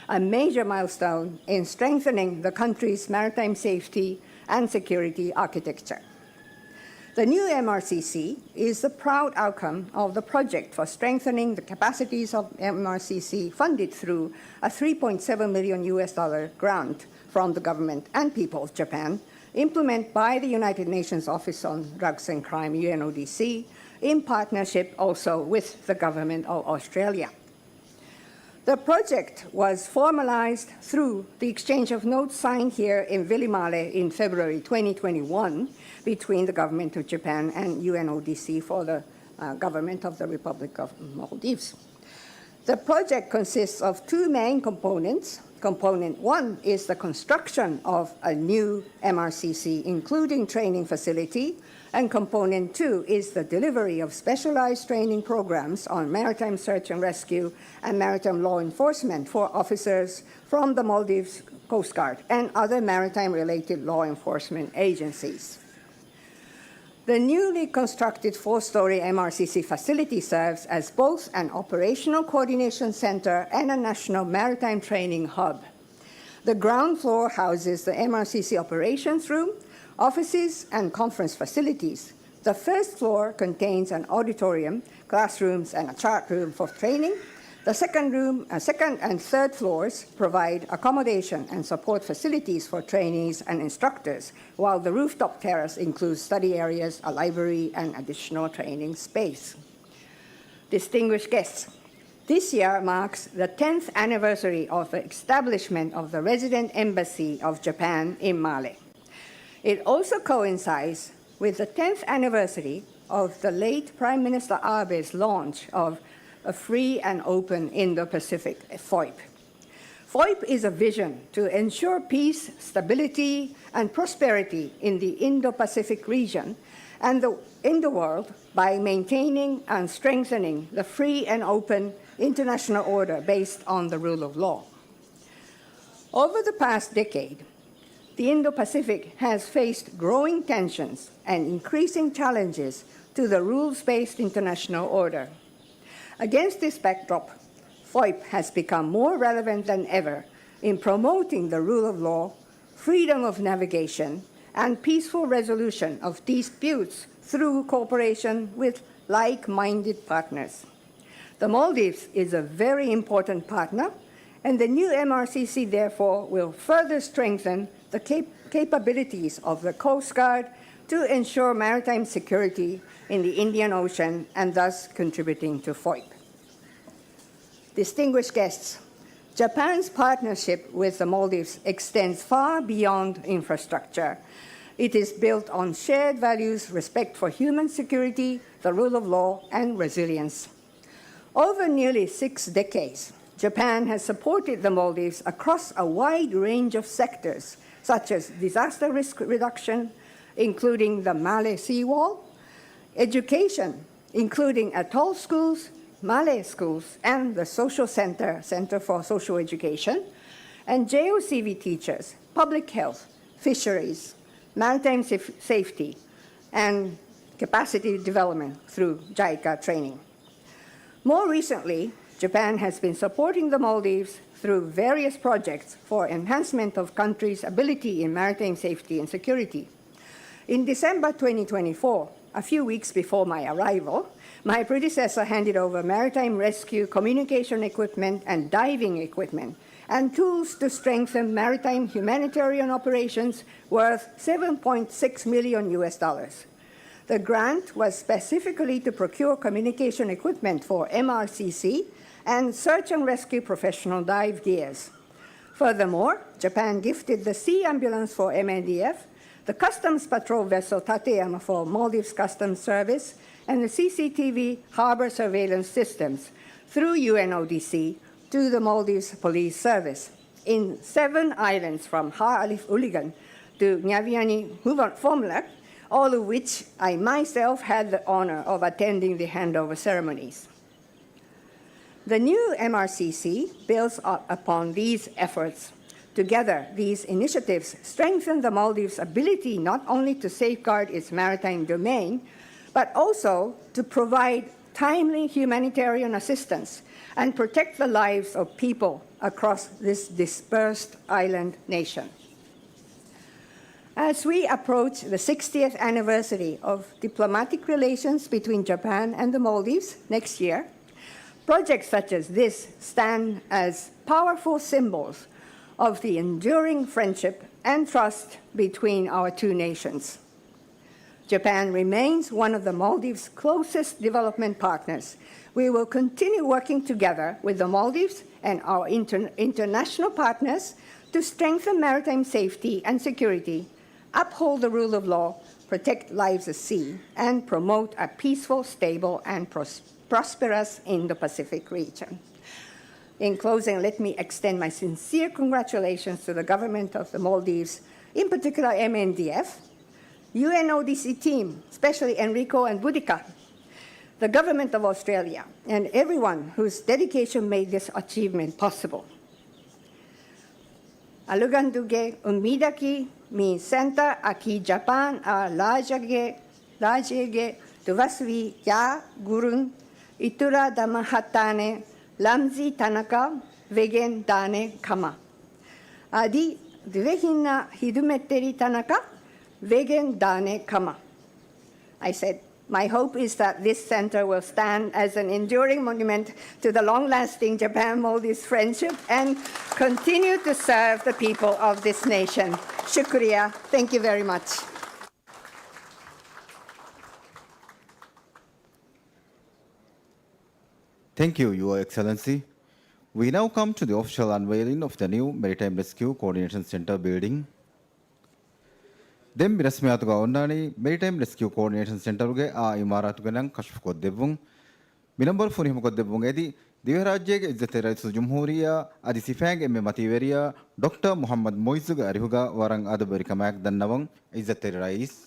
a major milestone in strengthening the country's maritime safety and security architecture. The new M R C C is the proud outcome of the project for strengthening the capacities of M R C C, funded through a three point seven million U S dollar grant from the government and people of Japan, implemented by the United Nations Office on Drugs and Crime, U N O D C, in partnership also with the government of Australia. The project was formalized through the exchange of notes signed here in Vilimale in February twenty twenty-one between the government of Japan and U N O D C for the, uh, government of the Republic of Maldives. The project consists of two main components. Component one is the construction of a new M R C C, including training facility, and component two is the delivery of specialized training programs on maritime search and rescue and maritime law enforcement for officers from the Maldives Coast Guard and other maritime-related law enforcement agencies. The newly constructed four-story M R C C facility serves as both an operational coordination center and a national maritime training hub. The ground floor houses the M R C C operations room, offices, and conference facilities. The first floor contains an auditorium, classrooms, and a chart room for training. The second room, uh, second and third floors provide accommodation and support facilities for trainees and instructors, while the rooftop terrace includes study areas, a library, and additional training space. Distinguished guests, this year marks the tenth anniversary of the establishment of the resident embassy of Japan in Male. It also coincides with the tenth anniversary of the late Prime Minister Abe's launch of a free and open Indo-Pacific, FOIP. FOIP is a vision to ensure peace, stability, and prosperity in the Indo-Pacific region and the, in the world by maintaining and strengthening the free and open international order based on the rule of law. Over the past decade, the Indo-Pacific has faced growing tensions and increasing challenges to the rules-based international order. Against this backdrop, FOIP has become more relevant than ever in promoting the rule of law, freedom of navigation, and peaceful resolution of disputes through cooperation with like-minded partners. The Maldives is a very important partner, and the new M R C C therefore will further strengthen the cap-, capabilities of the Coast Guard to ensure maritime security in the Indian Ocean and thus contributing to FOIP. Distinguished guests, Japan's partnership with the Maldives extends far beyond infrastructure. It is built on shared values, respect for human security, the rule of law, and resilience. Over nearly six decades, Japan has supported the Maldives across a wide range of sectors, such as disaster risk reduction, including the Male seawall, education, including atoll schools, Male schools, and the social center, Center for Social Education, and J O C V teachers, public health, fisheries, maritime saf-, safety, and capacity development through JICA training. More recently, Japan has been supporting the Maldives through various projects for enhancement of country's ability in maritime safety and security. In December twenty twenty-four, a few weeks before my arrival, my predecessor handed over maritime rescue communication equipment and diving equipment and tools to strengthen maritime humanitarian operations worth seven point six million U S dollars. The grant was specifically to procure communication equipment for M R C C and search and rescue professional dive gears. Furthermore, Japan gifted the sea ambulance for M N D F, the customs patrol vessel Tateyama for Maldives Customs Service, and the C C T V harbor surveillance systems through U N O D C to the Maldives Police Service in seven islands from Ha'alif Uligan to Nyaviani Huvan-, Fomlak, all of which I myself had the honor of attending the handover ceremonies. The new M R C C builds up upon these efforts. Together, these initiatives strengthen the Maldives' ability not only to safeguard its maritime domain, but also to provide timely humanitarian assistance and protect the lives of people across this dispersed island nation. As we approach the sixtieth anniversary of diplomatic relations between Japan and the Maldives next year, projects such as this stand as powerful symbols of the enduring friendship and trust between our two nations. Japan remains one of the Maldives' closest development partners. We will continue working together with the Maldives and our inter-, international partners to strengthen maritime safety and security, uphold the rule of law, protect lives at sea, and promote a peaceful, stable, and pros-, prosperous Indo-Pacific region. In closing, let me extend my sincere congratulations to the government of the Maldives, in particular M N D F, U N O D C team, especially Enrico and Boudica, the government of Australia, and everyone whose dedication made this achievement possible. އަޅުގަނޑުގެ އުއްމީދަކީ، މި ސެންޓަރ އަކީ ޖަޕާން އާ ރާއްޖޭގެ، ރާއްޖޭގެ ދުވަސްވީ ޔާ ގުރުން އިތުރަށް ދަމަހައްޓާނެ ރަމްޒީ ތަނަކަށް ވެގެން ދާނެ ކަމަށް. އަދި ދިވެހިންނަށް ހިދުމަތްތެރި ތަނަކަށް ވެގެން ދާނެ ކަމަށް. I said, My hope is that this center will stand as an enduring monument to the long-lasting Japan-Maldives friendship and continue to serve the people of this nation. Shukriya. Thank you very much. Thank you, Your Excellency. We now come to the official unveiling of the new Maritime Rescue Coordination Center building. ދެން މި ރަސްމިއްޔާތުގަ އޮންނާނީ މެރިޓައިމް ރެސްކިއު ކޯޑިނޭޝަން ސެންޓަރުގެ އާ އިމާރާތުގެ ނަން ކަޝްފުކޮށްދެއްވުން. މި ނަން ފުރިހަމަކޮށްދެއްވުން އެދި، ދިވެހިރާއްޖޭގެ އިއްޒަތްތެރި ރައީސުލްޖުމްހޫރިއްޔާ އަދި ސިފައިންގެ އެންމެ މަތީވެރިޔާ ޑޮކްޓަރ މުހައްމަދު މުއިއްޒުގެ އަރިހުގަ ވަރަށް އަދަބުވެރިކަމާއެކު ދަންނަވަން އިއްޒަތްތެރި ރައީސް.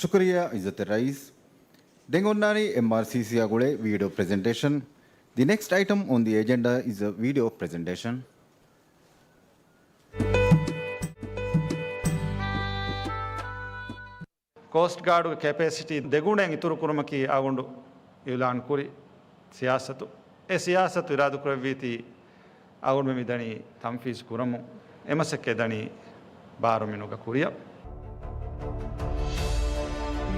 ޝުކުރިއްޔާ އިއްޒަތްތެރި ރައީސް. ދެން އޮންނާނީ އެމްއާރްސީސީއާ ގުޅޭ ވީޑިއޯ ޕްރެޒެންޓޭޝަން. The next item on the agenda is a video presentation. ކޯސްޓް ގާޑުގެ ކެޕޭސިޓީ ދެގުނައިން އިތުރުކުރުމަކީ އަޅުގަނޑު އިއުލާންކުރި ސިޔާސަތު. އެ ސިޔާސަތު އިރާދަކުރެއްވީތީ އަޅުގަނޑުމެން މިދަނީ ތަންފީޒު ކުރަމުން. އެ މަސައްކަތް ދަނީ ބާރުމިނުގަ ކުރިއަށް.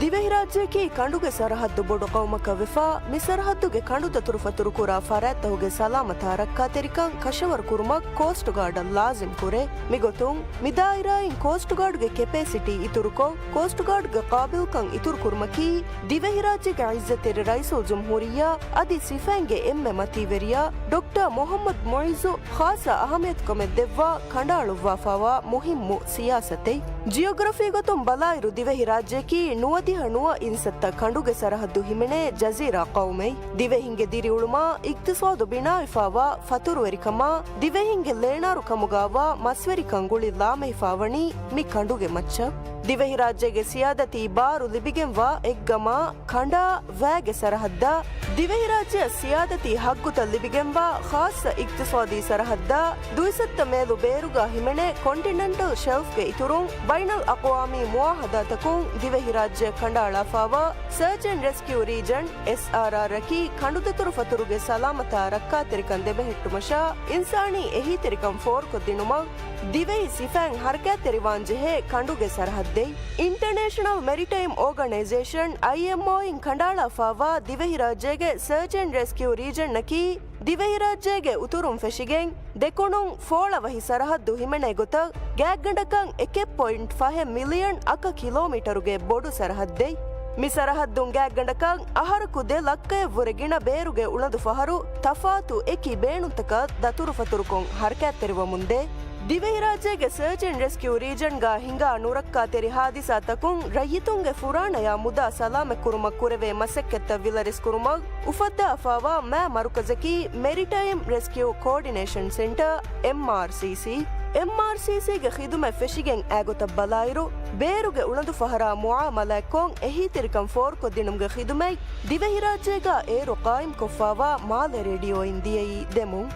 ދިވެހިރާއްޖެއަކީ ކަނޑުގެ ސަރަހައްދު ބޮޑު ޤައުމަކަށް ވެފަ، މި ސަރަހައްދުގެ ކަނޑުދަތުރުފަތުރު ކުރާ ފަރާތްތަކުގެ ސަލާމަތާ ރައްކާތެރިކަން ކަށަވަރު ކުރުމަށް ކޯސްޓް ގާޑަށް ލާޒިމް ކުރޭ. މިގޮތުން، މި ދާއިރާއިން ކޯސްޓް ގާޑްގެ ކެޕޭސިޓީ އިތުރުކޮށް، ކޯސްޓް ގާޑްގެ ޤާބިލްކަން އިތުރުކުރުމަކީ، ދިވެހިރާއްޖޭގެ އިއްޒަތްތެރި ރައީސުލްޖުމްހޫރިއްޔާ އަދި ސިފައިންގެ އެންމެ މަތީވެރިޔާ ޑޮކްޓަރ މުހައްމަދު މުއިއްޒު ޚާއްޞަ އަހައްމިޔަތުކަމެއް ދެއްވާ ކަނޑައަޅުއްވާފާވާ މުހިއްމު ސިޔާސަތެއް. ޖިއޮގްރަފީގޮތުން ބަލާއިރު، ދިވެހިރާއްޖެއަކީ ނުވަދިހަ ނުވަ އިންސައްތަ ކަނޑުގެ ސަރަހައްދު ހިމެނޭ ޖަޒީރާ ޤައުމެއް. ދިވެހިންގެ ދިރިއުޅުމާ، އިޤްތިޞާދު ބިނާވެފާވާ ފަތުރުވެރިކަމާ، ދިވެހިންގެ ޅޭނާރު ކަމުގާވާ މަސްވެރިކަން ގުޅި ލާމެހިފާވަނީ މި ކަނޑުގެ މައްޗަށް. ދިވެހިރާއްޖޭގެ ސިޔާދަތީ ބާރު ލިބިގެންވާ އެއްގަމާ، ކަނޑާ ވައިގެ ސަރަހައްދާ، ދިވެހިރާއްޖެއަށް ސިޔާދަތީ ހައްގުތައް ލިބިގެންވާ ޚާއްޞަ އިޤްތިޞާދީ ސަރަހައްދާ، ދުއިސައްތަ މޭލު ބޭރުގާ ހިމެނޭ ކޮންޓިނެންޓަލް ޝެލްފްގެ އިތުރުން، ބައިނަލްއަޤްވާމީ މުޢާހަދާތަކުން ދިވެހިރާއްޖެއަށް ކަނޑައަޅާފާވާ ސަރޗް އެންޑް ރެސްކިއު ރީޖަން، އެސްއާރްއާރް، އަކީ ކަނޑުދަތުރުފަތުރުގެ ސަލާމަތާ ރައްކާތެރިކަން ދެބެހެއްޓުމަށާ، އިންސާނީ އެހީތެރިކަން ފޯރުކޮށްދިނުމަށް، ދިވެހި ސިފައިން ހަރަކާތްތެރިވާންޖެހޭ ކަނޑުގެ ސަރަހައްދެއް. އިންޓަނޭޝަނަލް މެރިޓައިމް އޯގަނައިޒޭޝަން، އައިއެމްއޯއިން ކަނޑައަޅާފާވާ ދިވެހިރާއްޖޭގެ ސަރޗް އެންޑް ރެސްކިއު ރީޖަންއަކީ، ދިވެހިރާއްޖޭގެ އުތުރުން ފެށިގެން، ދެކުނުން ފޯޅަވަހި ސަރަހައްދު ހިމެނޭ ގޮތަށް، ގާތްގަނޑަކަށް އެކެއް ޕޮއިންޓް ފަހެއް މިލިއަން އަކަ ކިލޯމީޓަރުގެ ބޮޑު ސަރަހައްދެއް. މި ސަރަހައްދުން ގާތްގަނޑަކަށް އަހަރަކު ދެ ލައްކަޔަށްވުރެ ގިނަ ބޭރުގެ އުޅަނދު ފަހަރު ތަފާތު އެކި ބޭނުންތަކަށް ދަތުރުފަތުރުކޮށް ހަރަކާތްތެރިވަމުންދޭ. ދިވެހިރާއްޖޭގެ ސަރޗް އެންޑް ރެސްކިއު ރީޖަންގާ ހިނގާ ނުރައްކާތެރި ހާދިސާތަކުން ރައްޔިތުންގެ ފުރާނަޔާ މުދާ ސަލާމަތްކުރުމަށް ކުރެވޭ މަސައްކަތްތައް ވިލަރެސްކުރުމަށް އުފައްދާފާވާ މާ މަރުކަޒަކީ މެރިޓައިމް ރެސްކިއު ކޯޑިނޭޝަން ސެންޓަރ، އެމްއާރްސީސީ. އެމްއާރްސީސީގެ ޚިދުމަތް ފެށިގެން އާގޮތަށް ބަލާއިރު، ބޭރުގެ އުޅަނދު ފަހަރާ މުޢާމަލާތްކޮށް އެހީތެރިކަން ފޯރުކޮށްދިނުމުގެ ޚިދުމަތް ދިވެހިރާއްޖޭގާ އޭރު ޤާއިމްކޮށްފާވާ މާލެ ރޭޑިއޯއިން ދިޔައީ ދެމުން.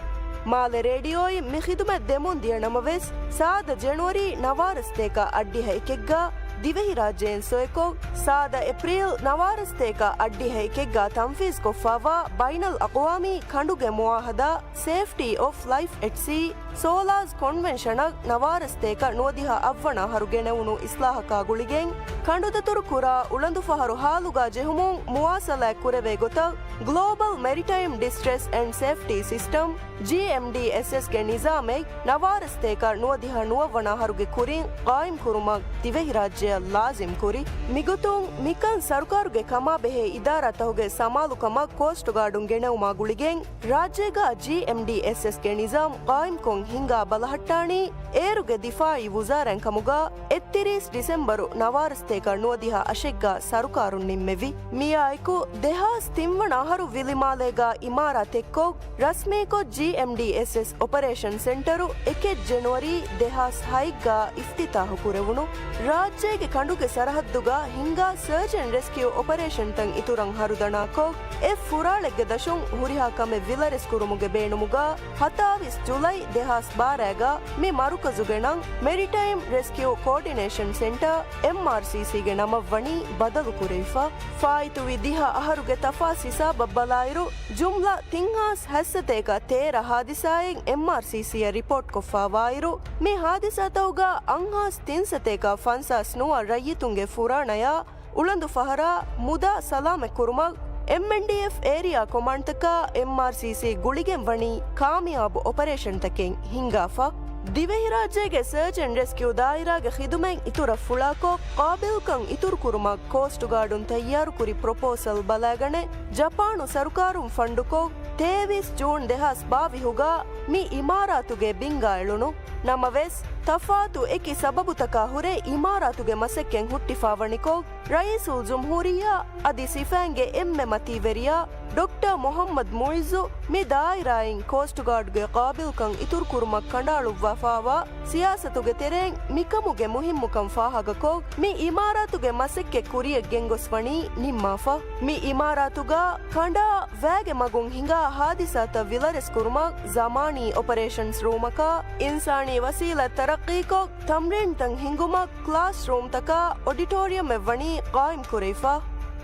މާލެ ރޭޑިއޯއިން މި ޚިދުމަތް ދެމުން ދިޔަ ނަމަވެސް، ސާދަ ޖެނުއަރީ ނަވާރަ ސަތޭކަ އައްޑިހަ އެކެއްގާ ދިވެހިރާއްޖެއިން ސޮއެކޮށް، ސާދަ އޭޕްރީލް ނަވާރަސްތޭކަ އައްޑިހައެކެއްގަ ތަންފީޒްކޮށްފާވާ ބައިނަލް އަޤްވާމީ ކަނޑުގެ މުއާހަދާ ސޭފްޓީ އޮފް ލައިފް އެޓް ސީ، ސޯލާސް ކޮންވެންޝަނަށް ނަވާރަސްތޭކަ ނުވަދިހަ އަށްވަނަ އަހަރު ގެނެވުނު އިސްލާހަކާ ގުޅިގެން، ކަނޑުދަތުރު ކުރާ އުޅަނދުފަހަރު ހާލުގަ ޖެހުމުން މުވާސަލާތް ކުރެވޭ ގޮތަށް، ގްލޯބަލް މެރިޓައިމް ޑިސްޓްރެސް އެންޑް ސޭފްޓީ ސިސްޓަމް، ޖީއެމްޑީއެސްއެސްގެ ނިޒާމެއް ނަވާރަސްތޭކަ ނުވަދިހަ ނުވައްވަނަ އަހަރުގެ ކުރިން ޤާއިމްކުރުމަށް ދިވެހިރާއްޖެއަށް ލާޒިމްކުރި. މިގޮތުން މިކަން ސަރުކާރުގެ ކަމާބެހޭ އިދާރާތަކުގެ ސަމާލުކަމަށް ކޯސްޓްގާޑުން ގެނެވުމާ ގުޅިގެން، ރާއްޖޭގަ ޖީއެމްޑީއެސްއެސްގެ ނިޒާމް ޤާއިމްކޮށް ހިނގާ ބަލަހައްޓާނީ އޭރުގެ ދިފާޢީ ވުޒާރާއިން ކަމުގަ، އެއްތިރީސް ޑިސެމްބަރު ނަވާރަސްތޭކަ ނުވަދިހަ އަށެއްގަ ސަރުކާރުން ނިންމެވި. މިއާއެކު ދެހާސް ތިން ވަނަ އަހަރު ވިލިމާލޭގަ އިމާރާތް އެއްކޮށް، ރަސްމީކޮށް، ޖީއެމްޑީއެސްއެސް އޮޕަރޭޝަން ސެންޓަރު އެކެއް ޖެނުއަރީ ދެހާސް ހައެއްގަ އިފްތިތާޙު ކުރެވުނު. ރާއްޖޭގެ ކަނޑުގެ ސަރަހައްދުގަ ހިންގާ ސަރޗް އެންޑް ރެސްކިއު އޮޕަރޭޝަންތައް އިތުރަށް ހަރުދަނާކޮށް، އެ ފުރާޅެއްގެ ދަށުން ހުރިހާ ކަމެއް ވިލަރެސްކުރުމުގެ ބޭނުމުގަ، ހަތާވީސް ޖުލައި ދެހާސް ބާރައިގަ މި މަރުކަޒުގެ ނަން މެރިޓައިމް ރެސްކިއު ކޯޑިނޭޝަން ސެންޓަރ، އެމްއާރްސީސީގެ ނަމަށް ވަނީ ބަދަލު ކުރެވިފަ. ފާއިތުވި ދިހަ އަހަރުގެ ތަފާސް ހިސާބަށް ބަލާއިރު، ޖުމްލަ ތިން ހާސް ހަތްސަތޭކަ ތޭރަ ހާދިސާއެއް އެމްއާރްސީސީއަށް ރިޕޯޓްކޮށްފާވާއިރު، މި ހާދިސާތަކުގަ އަށް ހާސް ތިންސަތޭކަ ފަންސާސް ނުވަ ރައްޔިތުންގެ ފުރާނަޔާ އުޅަނދު ފަހަރާ މުދާ ސަލާމަތްކުރުމަށް އެމްއެންޑީއެފް އޭރިއާ ކޮމާންޑްތަކާ އެމްއާރްސީސީ ގުޅިގެން ވަނީ ކާމިޔާބު އޮޕަރޭޝަންތަކެއް ހިންގާފަ. ދިވެހިރާއްޖޭގެ ސަރޗް އެންޑް ރެސްކިއު ދާއިރާގެ ޚިދުމަތް އިތުރަށް ފުޅާކޮށް، ޤާބިލްކަން އިތުރުކުރުމަށް ކޯސްޓްގާޑުން ތައްޔާރުކުރި ޕްރޮޕޯސަލް ބަލާގަނެ، ޖަޕާނު ސަރުކާރުން ފަންޑުކޮށް، ތޭވީސް ޖޫން ދެހާސް ބާވީސްގަ މި އިމާރާތުގެ ބިންގާ އެޅުނު. ނަމަވެސް، ތަފާތު އެކި ސަބަބުތަކާ ހުރެ އިމާރާތުގެ މަސައްކަތް ހުއްޓިފާވަނިކޮށް، ރައީސުލްޖުމްހޫރިއްޔާ އަދި ސިފައިންގެ އެންމެ މަތީވެރިޔާ ޑޮކްޓަރ މުޙައްމަދު މުޢިއްޒު މި ދާއިރާއިން ކޯސްޓްގާޑްގެ ޤާބިލްކަން އިތުރުކުރުމަށް ކަނޑައަޅުއްވާފާވާ ސިޔާސަތުގެ ތެރެއިން މިކަމުގެ މުހިއްމުކަން ފާހަގަކޮށް، މި އިމާރާތުގެ މަސައްކަތް ކުރިޔަށް ގެންގޮސްވަނީ ނިންމާފަ. މި އިމާރާތުގަ ކަނޑާ ވައިގެ މަގުން ހިނގާ ހާދިސާތައް ވިލަރެސްކުރުމަށް ޒަމާނީ އޮޕަރޭޝަންސް ރޫމަކާ، އިންސާނީ ވަސީލަތް ތަރައްޤީކޮށް، ތަމްރީންތައް ހިންގުމަށް ކްލާސް ރޫމްތަކާ އޮޑިޓޯރިއަމެއް ވަނީ ޤާއިމްކުރެވިފަ.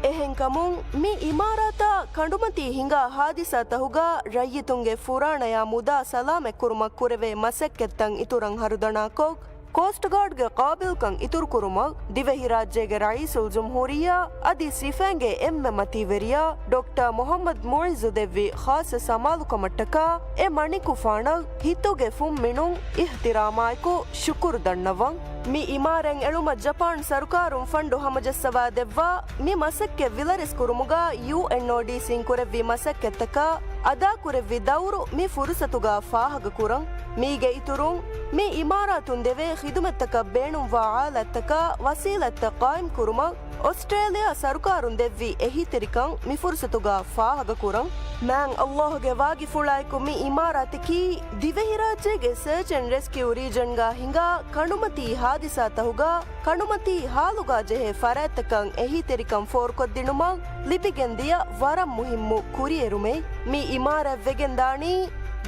އެހެންކަމުން، މި އިމާރާތާ ކަނޑުމަތީ ހިނގާ ހާދިސާތަކުގަ ރައްޔިތުންގެ ފުރާނަޔާ މުދާ ސަލާމަތްކުރުމަށް ކުރެވޭ މަސައްކަތްތައް އިތުރަށް ހަރުދަނާކޮށް، ކޯސްޓްގާޑްގެ ޤާބިލްކަން އިތުރުކުރުމަށް ދިވެހިރާއްޖޭގެ ރައީސުލްޖުމްހޫރިއްޔާ އަދި ސިފައިންގެ އެންމެ މަތީވެރިޔާ ޑޮކްޓަރ މުޙައްމަދު މުޢިއްޒު ދެއްވި ޚާއްޞަ ސަމާލުކަމަށްޓަކާ އެ މަނިކުފާނަށް ހިތުގެ ފުންމިނުން އިޙްތިރާމާއެކު ޝުކުރު ދަންނަވަން. މި އިމާރާތް އެޅުމަށް ޖަޕާން ސަރުކާރުން ފަންޑު ހަމަޖައްސަވާ ދެއްވާ މި މަސައްކަތް ވިލަރެސްކުރުމުގަ ޔޫއެންއޯޑީސީން ކުރެއްވި މަސައްކަތްތަކާ އަދާކުރެއްވި ދައުރު މި ފުރުސަތުގަ ފާހަގަކުރަން. މީގެ އިތުރުން، މި އިމާރާތުން ދެވޭ ޚިދުމަތްތަކަށް ބޭނުންވާ އާލާތްތަކާ ވަސީލަތްތައް ޤާއިމްކުރުމަށް އޮސްޓްރޭލިޔާ ސަރުކާރުން ދެއްވި އެހީތެރިކަން މި ފުރުސަތުގަ ފާހަގަކުރަން. މާތް ﷲ ގެ ވާގިފުޅާއެކު މި އިމާރާތަކީ ދިވެހިރާއްޖޭގެ ސަރޗް އެންޑް ރެސްކިއު ރީޖަންގަ ހިނގާ ކަނޑުމަތީ ހާދިސާތަކުގަ ކަނޑުމަތީ ހާލުގަ ޖެހޭ ފަރާތްތަކަށް އެހީތެރިކަން ފޯރުކޮށްދިނުމަށް ލިބިގެންދިޔަ ވަރަށް މުހިއްމު ކުރިއެރުމެއް. މި އިމާރާތް ވެގެންދާނީ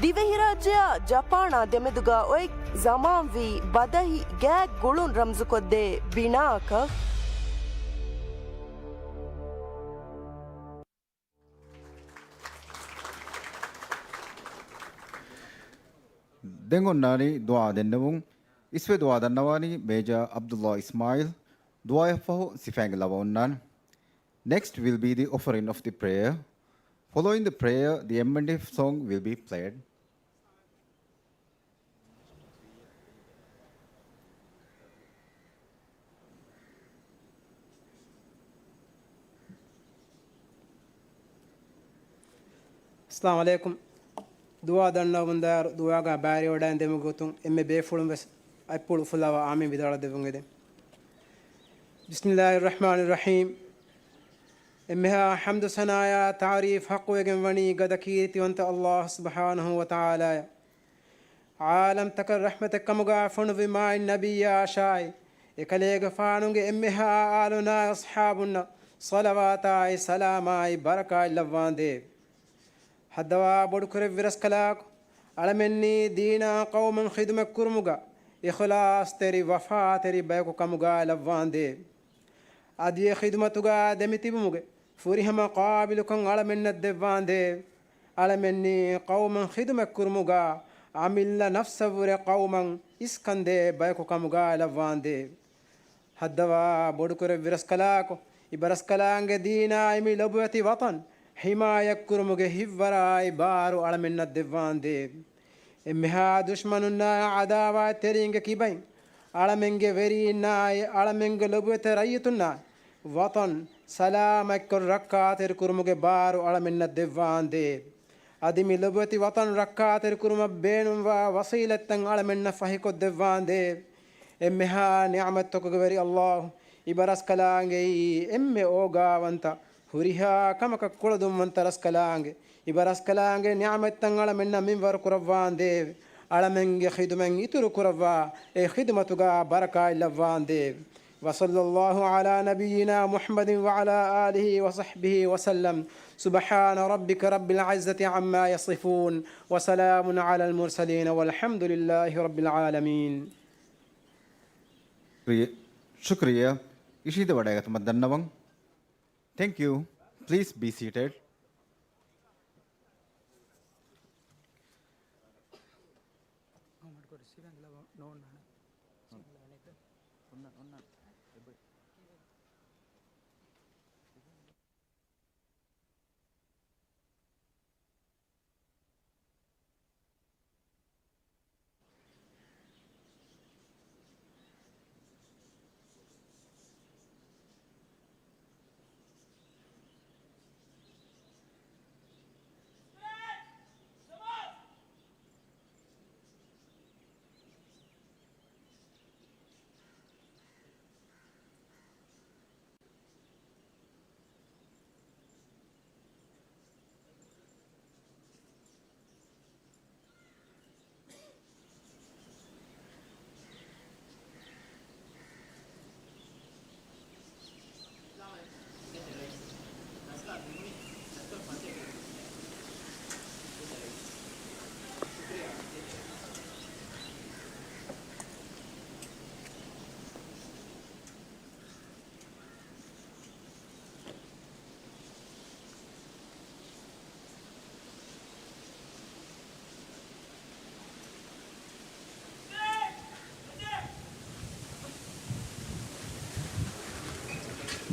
ދިވެހިރާއްޖެއާ ޖަޕާނާ ދެމެދުގަ އޮތް ޒަމާންވީ ބަދަހި ގާތް ގުޅުން ރަމްޒުކޮށްދޭ ބިނާއަކަށް. ދެން އޮންނާނީ ދުޢާ ދެންނެވުން. އިސްވެ ދުޢާ ދަންނަވާނީ މޭޖާ ޢަބްދުﷲ އިސްމާޢީލް. ދުޢާއަށްފަހު ސިފައިންގެ ލަވަ އޮންނާނެ. Next will be the offering of the prayer. Following the prayer, the M and F song will be played. އައްސަލާމު ޢަލައިކުމް. ދުޢާ ދަންނަވަމުންދާއިރު، ދުޢާގަ ބައިވެރިވަޑައިގެން ދެމުގެ ގޮތުން އެންމެ ބޭފުޅުން ވެސް އަތްޕުޅު ފުލާވާ އާމީން ވިދާޅުވެދެއްވުން އެދެން. بسم الله الرحمن الرحيم. އެންމެހާ ޙަމްދު ސަނާއާ ތަޢުރީފް ޙައްޤުވެގެން ވަނީ ގަދަ ކީރިތިވަންތަ ﷲ ސުބްޙާނަހޫ ވަތަޢާލާއަށް. ޢާލަމްތަކަށް ރަޙްމަތެއް ކަމުގަ ފޮނުއްވި މާތް ނަބިއްޔާއަށާއި، އެކަލޭގެފާނުގެ އެންމެހާ އާލުންނާއި އަޞްޙާބުންނަށް ޞަލަވާތާއި ސަލާމާއި ބަރަކާތް ލައްވާނދޭވެ. ހައްދަވާ ބޮޑުކުރެއްވި ރަސްކަލާކޮ، އަޅަމެންނީ ދީނާ ޤައުމަށް ޚިދުމަތް ކުރުމުގަ އިޚްލާޞްތެރި ވަފާތެރި ބަޔަކު ކަމުގައި ލައްވާނދޭވެ. އަދި އެ ޚިދުމަތުގައި ދެމިތިބުމުގެ ފުރިހަމަ ޤާބިލުކަން އަޅަމެންނަށް ދެއްވާނދޭވެ. އަޅަމެންނީ ޤައުމަށް ޚިދުމަތްކުރުމުގަ އަމިއްލަ ނަފްސަށްވުރެ ޤައުމަށް އިސްކަންދޭ ބަޔަކު ކަމުގައި ލައްވާނދޭވެ. ހައްދަވާ ބޮޑުކުރެއްވި ރަސްކަލާކޮ، އިބަރަސްކަލާނގެ ދީނާއި މި ލޮބުވެތި ވަޠަން ޙިމާޔަތްކުރުމުގެ ހިތްވަރާއި ބާރު އަޅަމެންނަށް ދެއްވާނދޭވެ. އެންމެހާ ދުޝްމަނުންނާއި ޢަދާވާތްތެރީންގެ ކިބައިން އަޅަމެންގެ ވެރީންނާއި އަޅަމެންގެ ލޮބުވެތި ރައްޔިތުންނާއި ވަޠަން ސަލާމަތްކޮށް ރައްކާތެރިކުރުމުގެ ބާރު އަޅަމެންނަށް ދެއްވާނދޭވެ. އަދި މި ލޮބުވެތި ވަޠަން ރައްކާތެރިކުރުމަށް ބޭނުންވާ ވަސީލަތްތައް އަޅަމެންނަށް ފަހިކޮށްދެއްވާނދޭވެ. އެންމެހާ ނިޢުމަތްތަކުގެ ވެރި އައްލާހު އިބަރަސްކަލާނގެއީ އެންމެ އޯގާވަންތަ ހުރިހާ ކަމަކަށް ކުޅަދުންވަންތަ ރަސްކަލާނގެ، އިބަރަސްކަލާނގެ ނިޢުމަތްތައް އަޅަމެންނަށް މިންވަރު ކުރައްވާނދޭވެ. އަޅަމެންގެ ޚިދުމަތް އިތުރު ކުރައްވާ، އެ ޚިދުމަތުގަ ބަރަކާތް ލައްވާނދޭވެ. وصلى الله على نبينا محمد وعلى آله وصحبه وسلم. سبحان ربك رب العزة عما يصفون. وسلام على المرسلين والحمد لله رب العالمين. ޝުކުރިއްޔާ. އިށީދަ ވަޑައިގަތުމަށް ދަންނަވަން. Thank you. Please be seated.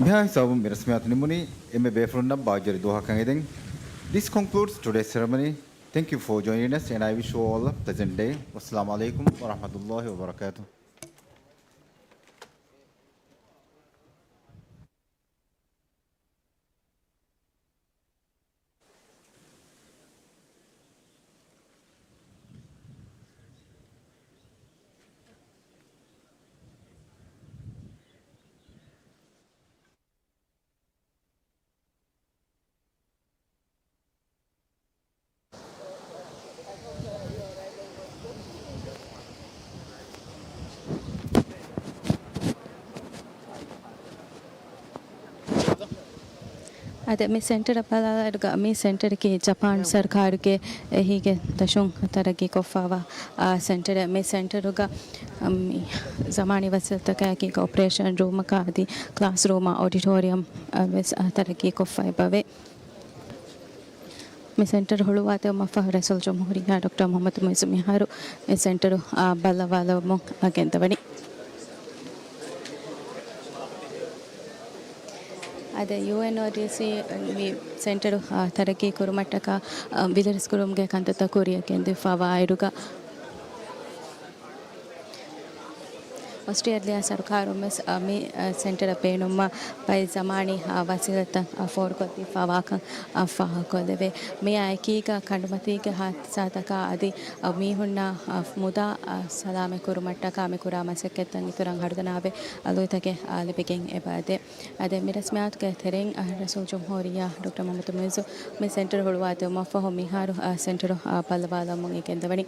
މިހާ ހިސާބުން މި ރަސްމިއްޔާތު ނިމުނީ. އެންމެ ބޭފުޅުންނަށް ބާއްޖަވެރި ދުވަހަކަށް އެދެން. This concludes today's ceremony. Thank you for joining us and I wish you all a pleasant day. ވައްސަލާމު ޢަލައިކުމް ވަރަޙްމަތުﷲި ވަބަރަކާތުހު. އާދެ، މި ސެންޓަރ ބަލާލާއިރުގަ، މި ސެންޓަރަކީ ޖަޕާން ސަރުކާރުގެ އެހީގެ ދަށުން ތަރައްގީ ކޮށްފައިވާ، އާ، ސެންޓަރެއް. މި ސެންޓަރުގަ، އަ، މި ޒަމާނީ ވަސީލަތަކާއެކީގަ އޮޕަރޭޝަން ރޫމަކާ އަދި ކްލާސް ރޫމާ އޮޑިޓޯރިއަމް، އަ، ވެސް، އަ، ތަރައްގީ ކޮށްފައި އެބަވޭ. މި ސެންޓަރު ހުޅުވާދެއްވުމަށްފަހު ރައީސުލްޖުމްހޫރިއްޔާ ޑޮކްޓަރ މުޙައްމަދު މުޢިއްޒު މިހާރު މި ސެންޓަރު، އާ، ބައްލަވާލައްވަމުން، އާ، ގެންދަވަނީ. އަދި ޔޫއެންއޯޑީސީ މި ސެންޓަރު، އާ، ތަރައްގީ ކުރުމަށްޓަކާ، އާ، ވިލިރަސްކުރުމުގެ ކަންތައްތައް ކުރިއަށް ގެންދެވިފައިވާއިރުގަ، އޮސްޓްރޭލިޔާ ސަރުކާރުން ވެސް، އަ، މި، އަ، ސެންޓަރަށް ބޭނުންވާ ބައެއް ޒަމާނީ، އަ، ވަސީލަތްތައް، އަ، ފޯރުކޮށްދީފައިވާކަން، އަ، ފާހަގަކޮށްލެވޭ. މިއާއެކީގަ ކަނޑުމަތީގެ ހާދިސާތަކާ އަދި، އަ، މީހުންނާ، އަ، މުދާ، އަ، ސަލާމަތްކުރުމަށްޓަކާ މި ކުރާ މަސައްކަތްތައް އިތުރަށް އަޑުދަނާވެ، އަ، ލުއިތަކެއް، އަ، ލިބިގެން އެބައަދޭ. އަދި މި ރަސްމިއްޔާތުގެ ތެރެއިން، އަ، ރައީސުލްޖުމްހޫރިއްޔާ ޑޮކްޓަރ މުޙައްމަދު މުޢިއްޒު މި ސެންޓަރު ހުޅުވާދެއްވުމަށްފަހު މިހާރު، އަ، ސެންޓަރު، އަ، ބައްލަވާލައްވަމުން އެ ގެންދަވަނީ.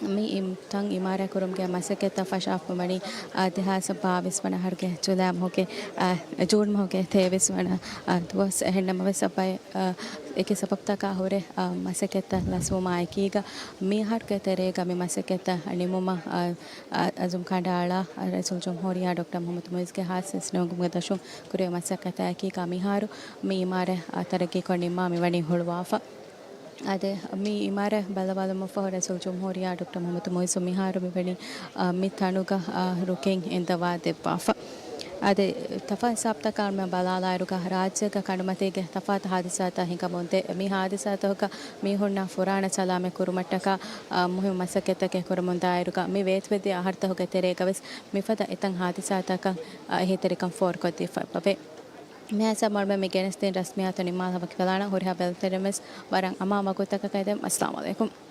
މި ތަން އިމާރާތް ކުރުމުގެ މަސައްކަތްތައް ފަށާފަ ވަނީ، އާ، ދެހާސް ބާވީސް ވަނަ އަހަރުގެ ޖުލައި މަހުގެ، އާ، ޖޫން މަހުގެ ތޭވީސް ވަނަ، އާ، ދުވަސް. އެހެންނަމަވެސް، އެކި ސަބަބުތަކާ ހުރެ، އާ، މަސައްކަތްތައް ލަސްވުމާ އެކީގަ، މި އަހަރުގެ ތެރޭގަ މި މަސައްކަތްތައް ނިމުމަށް، އާ، އާ، އަޒުމް ކަނޑައަޅާ، އާ، ރައީސުލްޖުމްހޫރިއްޔާ ޑޮކްޓަރ މުޙައްމަދު މުޢިއްޒުގެ ހާއްސަ ނިންމުމުގެ ދަށުން ކުރެވޭ މަސައްކަތާއެކީގަ، މިހާރު މި އިމާރާތް، އާ، ތަރައްގީކޮށް ނިންމާ މިވަނީ ހުޅުވާފަ. އާދެ، މި އިމާރާތް ބައްލަވާލުމަށްފަހު ރައީސުލްޖުމްހޫރިއްޔާ ޑޮކްޓަރ މުޙައްމަދު މުޢިއްޒު މިހާރު މިވަނީ، އާ، މި ތަނުގަ، އާ، ރުކިން އިންދަވާ ދެއްވާފަ. އާދެ، ތަފާތު ހިސާބުތަކާ ބަލާލާއިރުގަ ރާއްޖޭގަ ކަނޑުމަތީގެ ތަފާތު ހާދިސާތައް ހިނގަމުންދޭ. މި ހާދިސާތަކުގަ މީހުންނާ ފުރާނަ ސަލާމަތް ކުރުމަށްޓަކާ، އާ، މުހިއްމު މަސައްކަތްތަކެއް ކުރަމުންދާއިރުގަ މި ވޭތުވެދިޔަ އަހަރުތަކުގެ ތެރޭގަވެސް މިފަދަ އެތައް ހާދިސާތަކަށް، އާ، އެހީތެރިކަން ފޯރުކޮށްދީފަ އެބަވޭ. މިހާ ހިސާބުން މި ގެނެސްދިން ރަސްމިއްޔާތު ނިންމާލާފަ ކިބަލާނަ ހުރިހާ ބެލެނިވެރިންވެސް ވަރަށް އަމާން ވަގުތުތަކަކަށް އެދެން. އައްސަލާމު ޢަލައިކުމް.